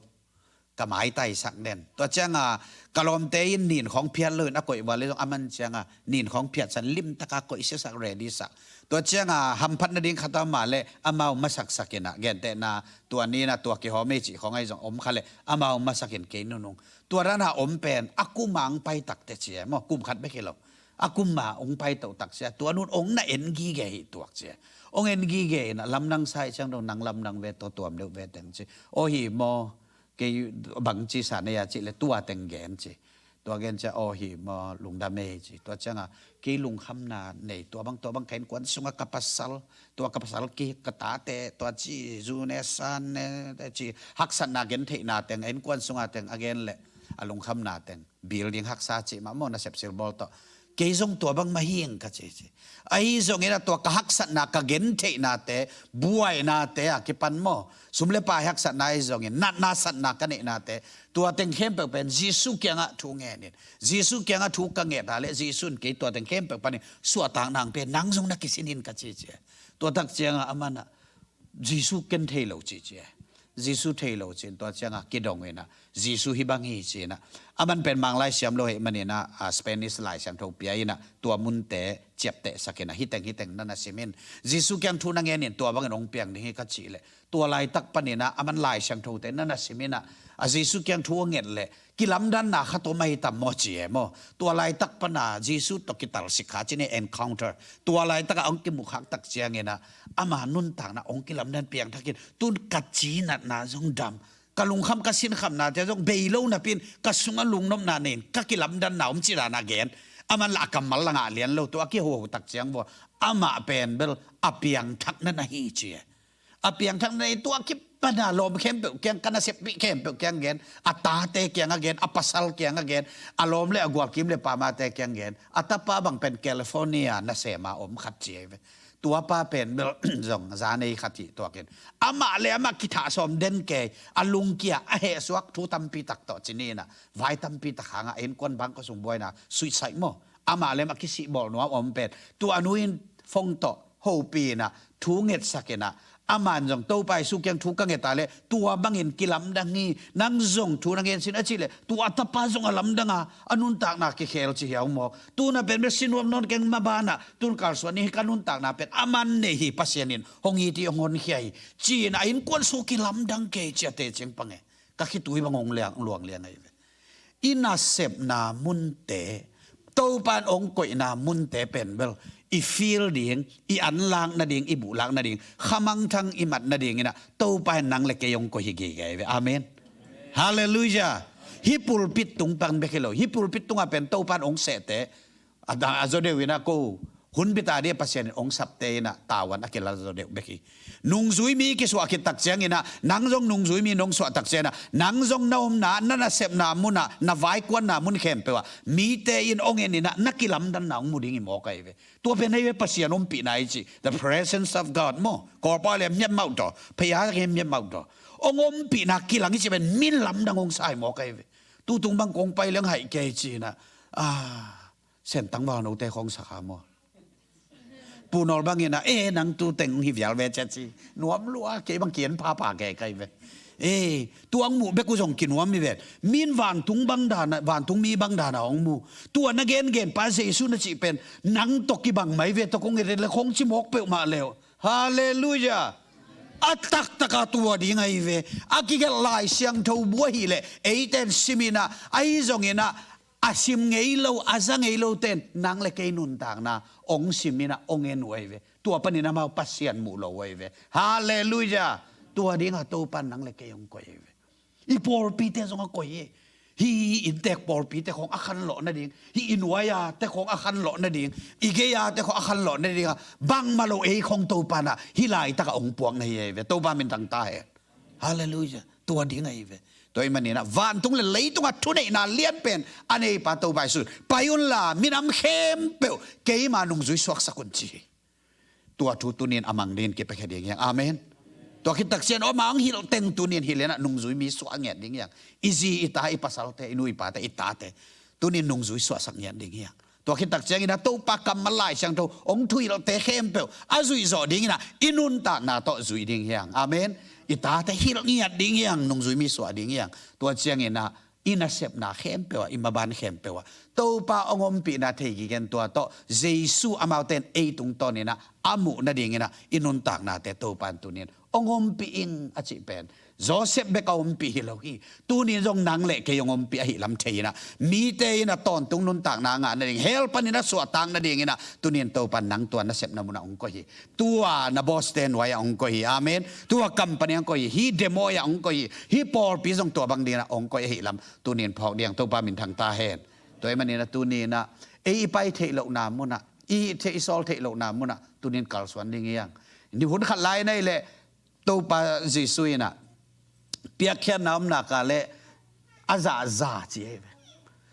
Ka maitaisak den. Tua cianga ka lawmte in nin khawng phiat loin a koih val le zong a man cianga nin khawng phiatsan limtaka koih siasak ready sak. Tua cianga hamphat nading khat a om a le amau masaksakin a, gentehna tua nina tua kihawm ei cih khawng ahi zong om kha le amau masakin kei nunung. Tua dana om pen a kuma hong pai takte ci e maw, kum khat bek hi lo. A kuma hong pai toh tak cia, tua nun hong na en gige hi tuak ci e. Hong en gige in a lamdang sa ih ciang dong nang lamdang ve tawh tuam deuh ve teng ci. Aw hi maw, kei bang ci sa nei a cih le tua teng gen ci. Tua gen cia aw hi maw lungdam ei ci. Tua cianga kei lungkhamna nei, tua bang, tua bang ka innkuan sunga ka pasal, tua ka pasal ki ka tate tua ci zu ne san ne te ci, haksatna gentheihna teng a innkuan sunga teng a gen le a lungkhamna teng building haksa cih mah maw, nasep silbawl tawh. Kei zong tua bang mah hing ka ci ci. Ahi zongin a tua ka haksatna ka gentheihnate, buainate a kipan maw, sum le pai haksatna ahi zongin natna satna ka neihnate, tua teng khempeuh pen Jesu kiangah thu ngenin, Jesu kiangah thu ka nget a le Jesu in kei tua teng khempeuh panin suahtak nang pen nang zong na kisin in ka ci ci. Tua tak ciangah a manah Jesu ken thei lo ci ci e. Jesu thei lo ci in tua cianga kidong inah Jesu hi bang hi ci inah, a man pen Manglai siam lo hei maninah a Spanish Lai Siangtho pia inah tua munte ciapteh sakinah hiteng hiteng na na simin Jesu kiang thu na ngenin tua bangin hong piang ding hi ka cih leh, tua laitak paninah a man Lai Siangthote na na siminah a Jesu kiang thu a nget leh kilamdanna khat om ahi tam maw ci e maw. Tua laitak pana Jesu tawh kitalsik kha cin e encounter. Tua laitaka hong kimukhak tak cianginah ama nuntakna hong kilamdan piangthakin tun ka cinatna zong dam, ka lungkham ka sinkhamnate zong bei lo napin ka sungah lungnopna nei in ka kilamdanna om ci dana gen. A man lah a kammal la ngah lian lo, tua a kihoho tak ciang vua amah pen bel a piangthakna na hi ci e. A piangthakna i tua kipana lawm khempeuh kiang, ka nasep pi khempeuh kiang gen, a tate kiang a gen, a pasal kiang a gen, a lawm le a gualkim le pamate kiang gen. A tapa bang pen California nasema om khat ci ei ve. Tuapa pen bel zong zanei khat hi tuakin amah le amah kithah sawm den kei, a lungkia a hehsuak thu tampi tak tawh ci ninah vai tampi tak hangah a innkuan bangkua sung buaina suicide maw, amah le amah kisihbawl nuam om pen tua nu in phone tawh hopih inah thu ngetsak inah, a man zong Topa Jesu kiang thu ka nget a le tua bangin kilamdang hi, nang zong thu na ngen sin a cih leh tua a tapa zong a lamdang a, a nuntakna kikhel ci hiau maw. Tuna pen bek sinuam nawn keng ma banah tun kalsuan ni hi, ka nuntakna pen a man nei hi, Pasian in hong it hi, hong honkhia hi ci inah a innkuan su kilamdang kei ci a tecing pang e. Ka khitui bang hong liang, luang liang ahi ve. I nasepna munte, Topa in hong koihna munte pen bel i feel ding, i anlak nading, i buhlak nading, khamangthang i mat nading inah Topa in nang le kei hong koih hi gige ahi ve. Amen. Halleluiah. Hih pulpit tung pan bek hi lo, hih pulpit tungah pen Topa in hong sehte a, a zaw deuh inah ko hun bit a dih a Pasian in hong sapte inah tawan a kila zaw deuh bek hi. Nungzui mi kisuah khit tak cianginah nang zong nungzui mi nong suah tak cianginah nang zong na omna, na nasepna munah, na vaikuanna mun khempeuh ah mite in hong en inah na kilamdanna hong mu ding hi mawk ahi ve. Tua pen ahi ve Pasian ompihna i cih, the presence of God maw. Kawlpa le miam mauh taw, phei a miam mauh taw, hong ompihna kilang i cih pen min lamdang hong sa hi mawk ahi ve. Tutung bang kong pai leng haih kei cinah a Sentang valnote khawng sakha maw? Punawl bangin a, e, nang tu teng hi vial ve cia ci. Nuam lua, kei bang kian phapha kei kai ve. E, tuang muh bek uh zong kinuam hi ven. Min vantung bang dana, vantung mi bang dana hong mu. Tua na gengen pa Jesu na cih pen nang tawh kibang mai ve, tawh kong et le khong ci mawk peuhmah leu. Halleluiah. A taktaka tua ding ahi ve. A kigelh Lai Siangtho bu ahileh eiten siminah, ahi zonginah a sim ngei lo, a za ngei lo ten nang le kei nuntakna hong siminah hong en uh ahi ve. Tua panin amau Pasian muh lo uh ahi ve. Halleluiah. Tua dinga Topan nang le kei hong koih ahi ve. I pawlpite zong a koih hi. Hih inntek pawlpite khawng a khanlawh nading, hih i nuai-ate khawng a khanlawh nading, i gei-ate khawng a khanlawh nadinga bangmah lo ei khawng Topanah hih laitakah hong puak na hi ahi ve. Topa min tangta hen. Halleluiah. Tua ding ahi ve. Tua ih maninah vantung le leitungah thuneihna lianpen a neipa Topa Jesu in, pai unla minam khempeuh keima nungzui suaksak un ci hi. Tua thu tunin a mang dingin kipiakhia ding hiang. Amen. Tua khit tak ciang amau hong hilh teng tuni in hilh in ah nungzui mi suah ngiat ding hi hang. I zi i ta, i pasalte, i nu i pate, i tate tuni in nungzui suahsak ngiat ding hi hang. Tua khit tak ciangin ah Topa kammal Lai Siangtho hong thuhilhte khempeuh a zuih zawh dingin ah i nuntakna tawh zuih ding hi hang. Amen. I tate hilh ngiat ding hi hang, nungzui mi suah ding hi hang. Tua ciangin ah i nasepna khempeuh ah, i maban khempeuh ah Topa hong ompihna thei kigen, tua tawh Jesu amaute in ei tungtawnin ah a muh nadingin ah i nuntaknate Topa in tuni in hong ompih ing a cih pen Joseph bek a ompih hi lo hi. Tuni in zong nang le kei hong ompih ahih lam thei in ah, mite in ah tawntung nuntakna a ngah nading, hell panin a suahtak nadingin ah tuni in Topa in nang tua nasepna mun ah hong koih hi. Tua na boss-te nuai ah hong koih hi. Amen. Tua company ah hong koih hi. Hih demo ah hong koih hi. Hih pawlpi zong tua bang dingin ah hong koih ahih lam tuni in phawk ding, Topa minthang ta hen. Tua ahih manin ah tuni in ah ei i pai theih lohna mun ah, i hih theih i sawl theih lohna mun ah tuni in kalsuan ding hi hang. Ni hun khat lai na hih leh Topa Jesu in ah piakkhiatna om nak leh a zah za ci ahi ve.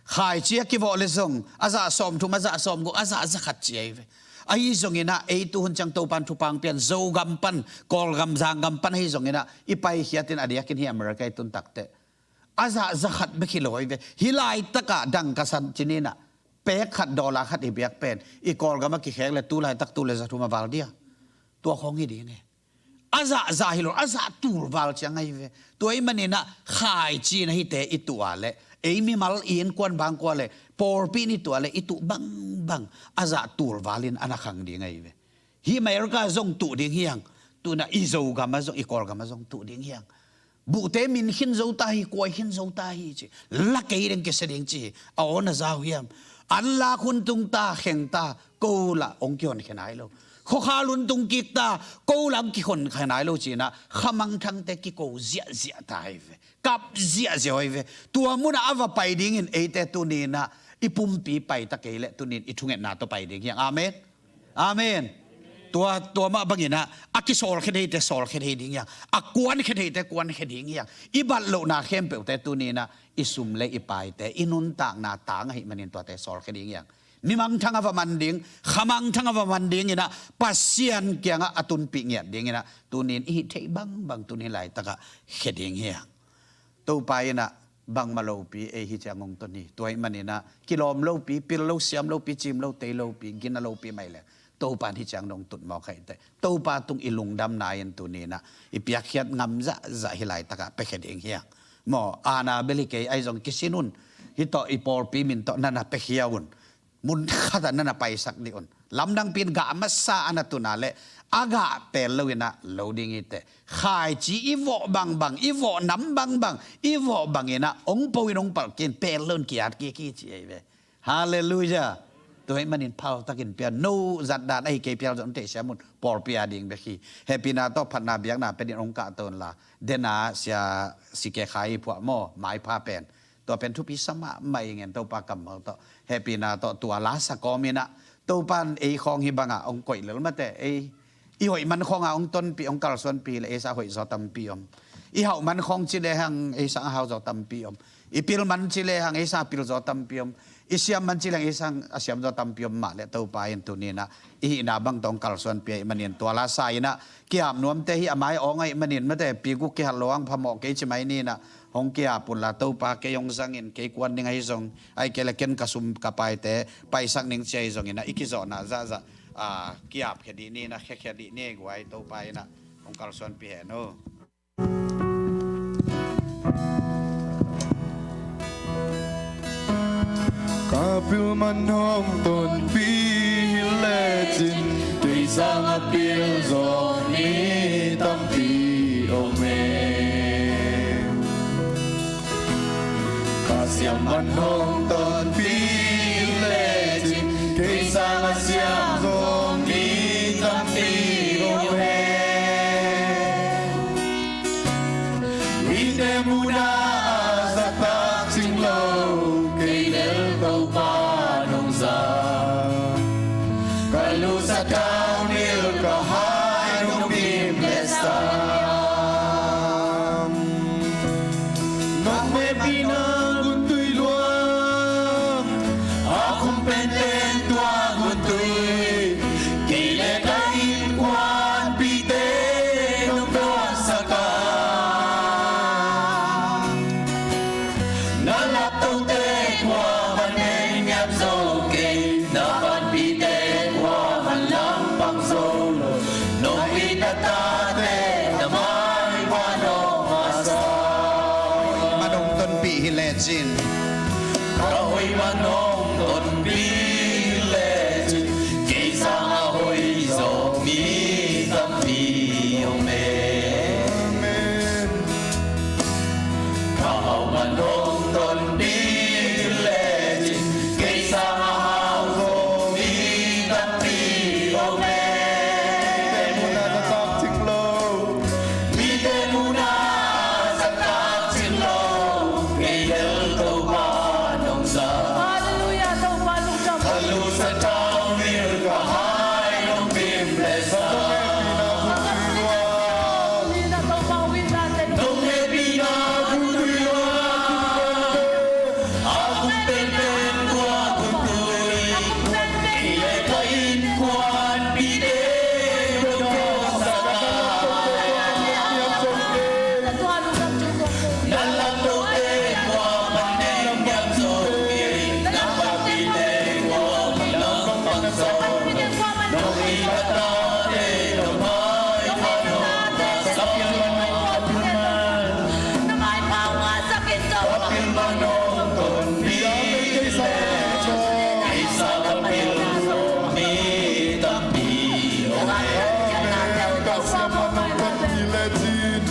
Khaici a kivawh leh zong a zah sawmthum, a zah sawmguk, a zah zakhat ci ahi ve. Ahi zongin ah ei tu hun ciang Topa in thupha hong pia in Zogam pan, Kawlgam, Zanggam pan ahi zongin ah i paikhiat in a diakin hih America i tun tak teh a zah zakhat bek hi lo ahi ve. Hih laitak ah dangka san ci ni in ah pek khat, dollar khat i biak pen i Kawlgam ah kikhek leh tu laitak tu leh za thum a val dia. Tua khawng hi ding hi. A zah za hi lo, a zah tul val ciang ahi ve. Tua ahih manin ah khaici in ah hihte i tuh leh, ei mimal i innkuan bang kua leh, pawlpi in i tuh leh i tuh bangbang a zah tul val in a na khang ding ahi ve. Hih America zong tuh ding hi hang. Tu in ah i Zogam ah zong, i Kawlgam ah zong tuh ding hi hang. Buhte min khin zo ta hi, kuai khin zo ta hi ci. La kei ding kisia ding ci hi. A aw na za uh hiam? An lak hun tung ta, kheng ta, ko lah hong kihonkhia nai lo. Khuakhal hun tung kik ta, ko lah hong kihonkhia nai lo ci in ah khamangthangte kiko ziahziah ta hi ve. Kap ziahziah hi ve. Tua mun ah a va pai dingin eite tuni in ah i pumpi pai ta kei leh tuni in i thungetna tawh pai ding hi hang. Amen. Amen. Tua, tua mah bangin ah a kisawlkhia theite sawlkhia thei ding hi hang. A kuankhia theite kuankhia ding hi hang. I bat lohna khempeuhte tuni in ah i sum le i paite, i nuntakna tang ahih manin tuate sawlkhia ding hi hang. Mi mangthang a va man ding, kha mangthang a va man dingin ah Pasian kiangah a tunpih ngiat dingin ah tuni in i hih theih bangbang tuni laitak ah khia ding hi hang. Topa in ah bangmah lopi ei hih ciang hong tun hi. Tua ahih manin ah kilawm lopi, pil lo, siam lopi, cim lo, tei lopi, gina lopi mah leh Topa in hih ciang dong tut mawk hi teh. Topa tung i lungdamna in tuni in ah i piakkhiat ngam zahzah hih laitak ah piakhia ding hi hang. Maw, aana bel hi kei, ahi zong kisin un. Hih tawh i pawlpi min tawh na na piakhia un. Mun khat ah na na paisak dih un. Lamdangpi in gah masa a na tun leh a gah pel lo in ah lo ding hi teh. Khaici i vawh bangbang, i vawh nam bangbang, i vawh bangin ah hong po in hong palh kik in, pel lo in ki-at kik hi ci ahi ve. Halleluiah. Tua ahih manin phaltakin pia, no zat dan ahi kei, pial zong teisiam un, pawlpi a ding bek hi. Hehpihna tawh phatna biakna pia dingin hong kahto un la. Dena sia sike khai phuah maw, maipha pen. Tua pen thupi sa mahmah ing, en Topa kammal tawh. Hehpihna tawh tua la sa kawmin ah Topa in ei khawng hih bangah hong koih lel mate, ei i hoih man khawngah hong tonpih, hong kalsuanpih leh ei sang a hoih zaw tampi om. I hauh man khawng ci lehang ei sang a hau zaw tampi om. I pil man ci lehang ei sang a pil zaw tampi om. I siam man ci lehang ei sang a siam zaw tampi om mah leh Topa in tuni in ah i hihna bang tawh hong kalsuanpih ahih manin tua la sa in ah ki-ap nuamte hi a mai awng ahih manin mate, pi guk kihal lo hang phamawh kei ci mai ni in ah hong ki-ap un la. Topa kei hong zangin, kei kuan ding ahi zong, ahih kei leh ken ka sum ka paite paisak ning ci ahi zongin ah i kizawhna zahzah a, ki-ap khia dih ni in ah, khia khia dih ni guai. Topa in ah hong kalsuanpih hen aw. Ka pil man hong tonpih hi lecin kei sang a pil zaw mi tampi om e. Ka siam man hong tonpih lecin kei sang a siam zaw mi tampi om e. Mite muhna a zahtak cing lo kei lel Topa nong za. Ka lusat ka umil ka hai nong bim le sam. Nong hehpihna guntui luang a khum penpen tua guntui kei le ka innkuanpihte nong dawn hi lecin. Ka hoih man hong tonpih hi lecin, kei sang a hoih zaw mi tampi om e. Amen. Ka hau man hong tonpih hi lecin, kei sang a hau zaw mi tampi om e. Mite mun a zahtak cing lo, mite mun a zahtak cing lo, kei bel Topa nong zang. Halleluiah, Topa lungdam. Ka lungsim tawh mil ka hai nong pim leh sa. Nong hehpihna guntuih lua. A kum penpen tua guntuih. Kei le ka innkuanpihte nong nuamsa. Na lamtote tua man neng hiam zo. Na lamtote tua man nong pang zo. Nong it a tate nong mai man nong pang zo. Ka pil man hong tonpih hi lecin, kei sang a pil zaw mi tampi om e. Ka siam man hong tonpih hi lecin,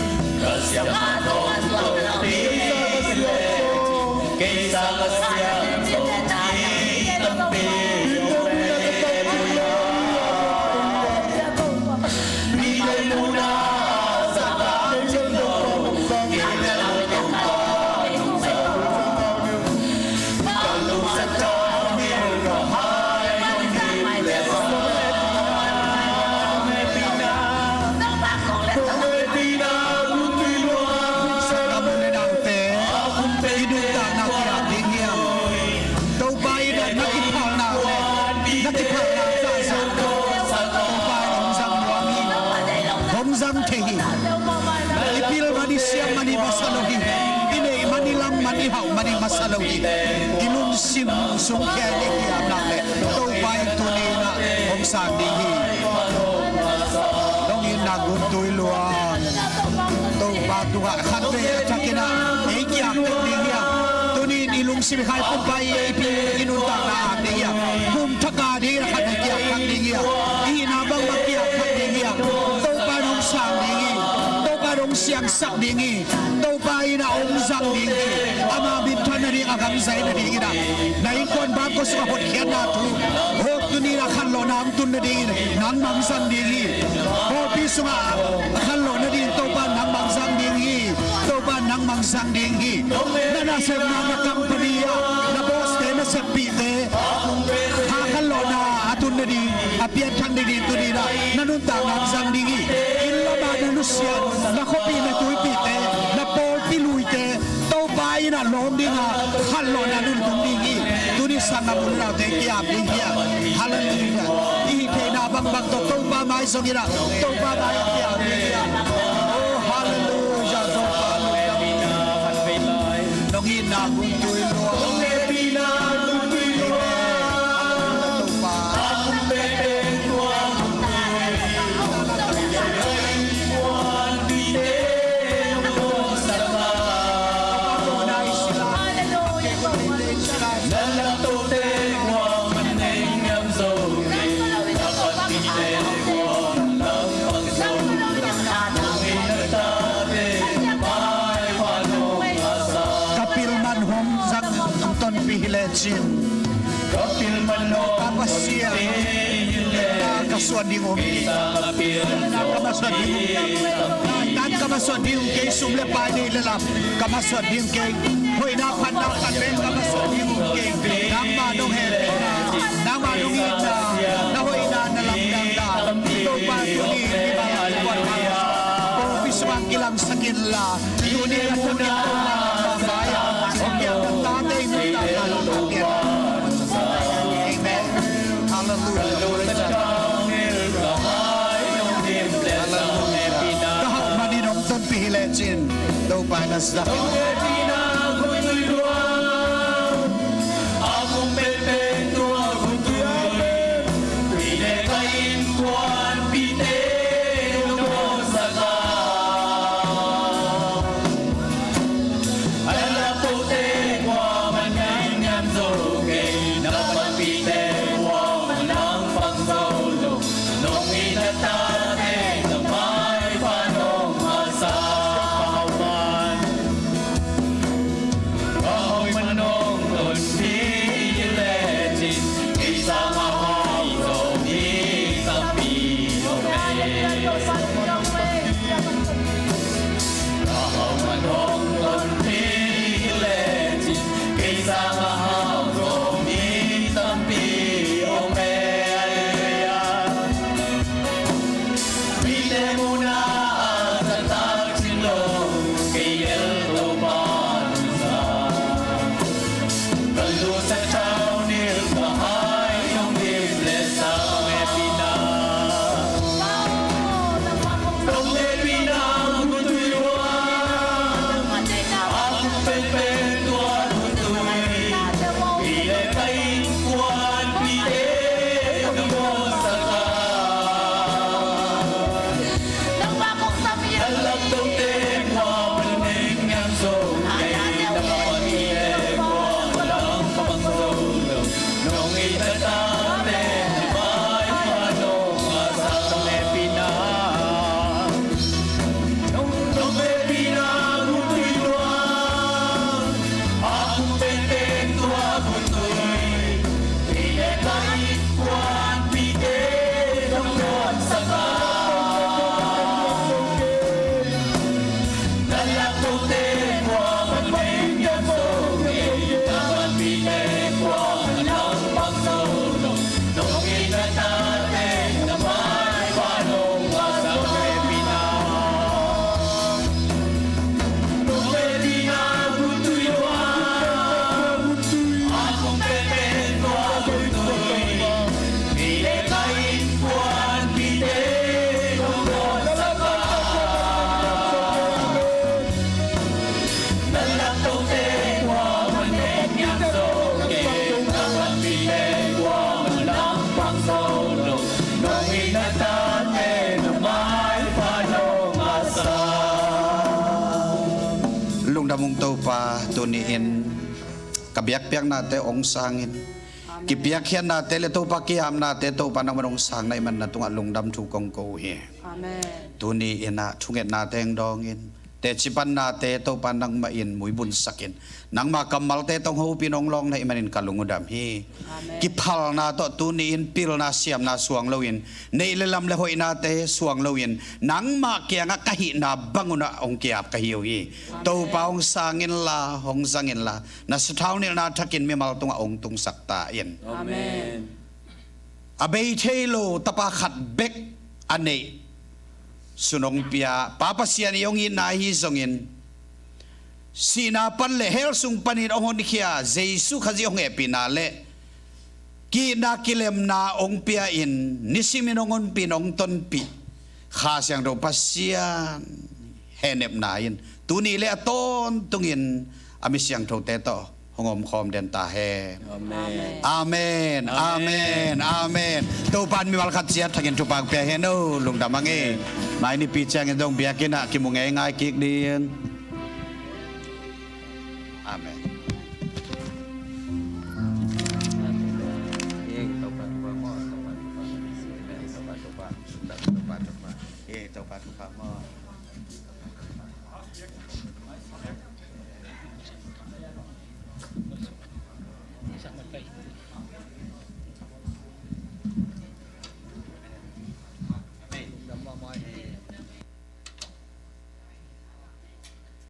ka siam man hong tonpih hi lecin, kei sang a siam zaw mi tampi om e. Topa in a na kiphalna le na kiphalna zahzah Topa in hong zang nuam hi. Hong zang thei hi. I pil man, i siam man, i masa lo hi. I neih man, i lam man, i hauh man, i masa lo hi. I lungsim sung khia i kiamna le Topa in tuni in a hong sang ding hi. Nong itna guntuih lua. Topa tungah khatvei a thakin a ei kiam tek ding hiam? Tuni in i lungsim khai pumpai i pil i nuntakna ak ding hiam? Kum thak a ding in a khatvei kiam thak ding hiam? I hihna bangbang kiam thak ding hiam? Topa in hong sang ding hi. Topa in hong siangsak ding hi. Topa in a hong zang ding hi. Ama minthan nading, a gam zai nading in a na innkuan bangkua sungah hotkhiatna thu, hawk tuni in a khanlawhna hong tun nadingin nangmah hong zang ding hi. Pawlpi sungah khanlawh nading Topa nangmah hong zang ding hi. Topa nangmah hong zang ding hi. Na nasepna, na company ah na boss-te, na seppihte kha khanlawhna a tun nading, a pianthak nading tuni in a na nuntakna hong zang ding hi. Inn lamah na nusiat, na khuapih, na tuipihte, na pawlpi luite Topa in a lawm ding a khanlawhna nun tung ding hi. Tuni sanggamnu le naute kiam ding hi a. Halleluiah. I hih theihna bangbang tawh Topa mai zong in a, Topa mai kiam ding hi a. Oh, halleluiah. Topa lungdam. Nong itna guntuih lua. Nong hehpihna guntuih lua. Topa. Ka pil man hong zang, hong tonpih hi lecin. Ka pil man hong, ka Pasian, ka suan ding om hi. Ka masuan ding om hi. Ka masuan ding om kei, sum le pai, neih le lap ka masuan ding om kei. Hoihna phatna khat pen ka masuan ding om kei. Nangmah dong hehpihna, nangmah dong itna, na hoihna, na lamdangna Topa tuni in mi bang a kuan ma, pawlpi sungah kilangsak inla. Tuni a tuni a Topa mai-ah hong kiamna tate i nuntakna lo hong pian. Amen. Halleluiah. Praise God. Halleluiah. Ka hauh manin hong tonpih hi lecin Topa in a zak. Tuni-in ka biakpiaknate hong sangin, kipiakkhiatnate le Topa kihamnate Topa nangman hong sang na hih man na tungah lungdam thu kong ko uh hi. Tuni-in ah thungetnate hong dawngin, teci pannate Topa nangmah in muibunsakin, nangma kammalte tawh hong hopin hong lawng na hih manin ka lung uh dam hi. Kiphalna tawh tuni-in pilna siamna suang loin, neih le lam le hoihnate suang loin, nangmah kiangah ka hihna bangun ah hong ki-ap ka hi uh hi. Topa hong sangin la, hong zangin la, na sathau nilhna thakin mimal tungah hong tungsak ta in. A bei thei lo tapa khat bek a neih sun hong pia Pa Pasian i hong itna ahi zongin, sihna pan le hell sung panin hong honkhia Jesu Khazih hong hehpihna le ki-itna kilemna hong pia-in nisimin hong honpih in hong tonpih Kha Siangtho Pasian hehnepna in tuni le a tawntungin a mi siangthote tawh hong omkhawm den ta hen. Amen. Amen. Amen. Topa in mimal khat ciat thakin thupha pia hen o. Lungdam hang e. Mai nipi ciangin zong biakinn ah kimu ngeingai kik ding. Amen.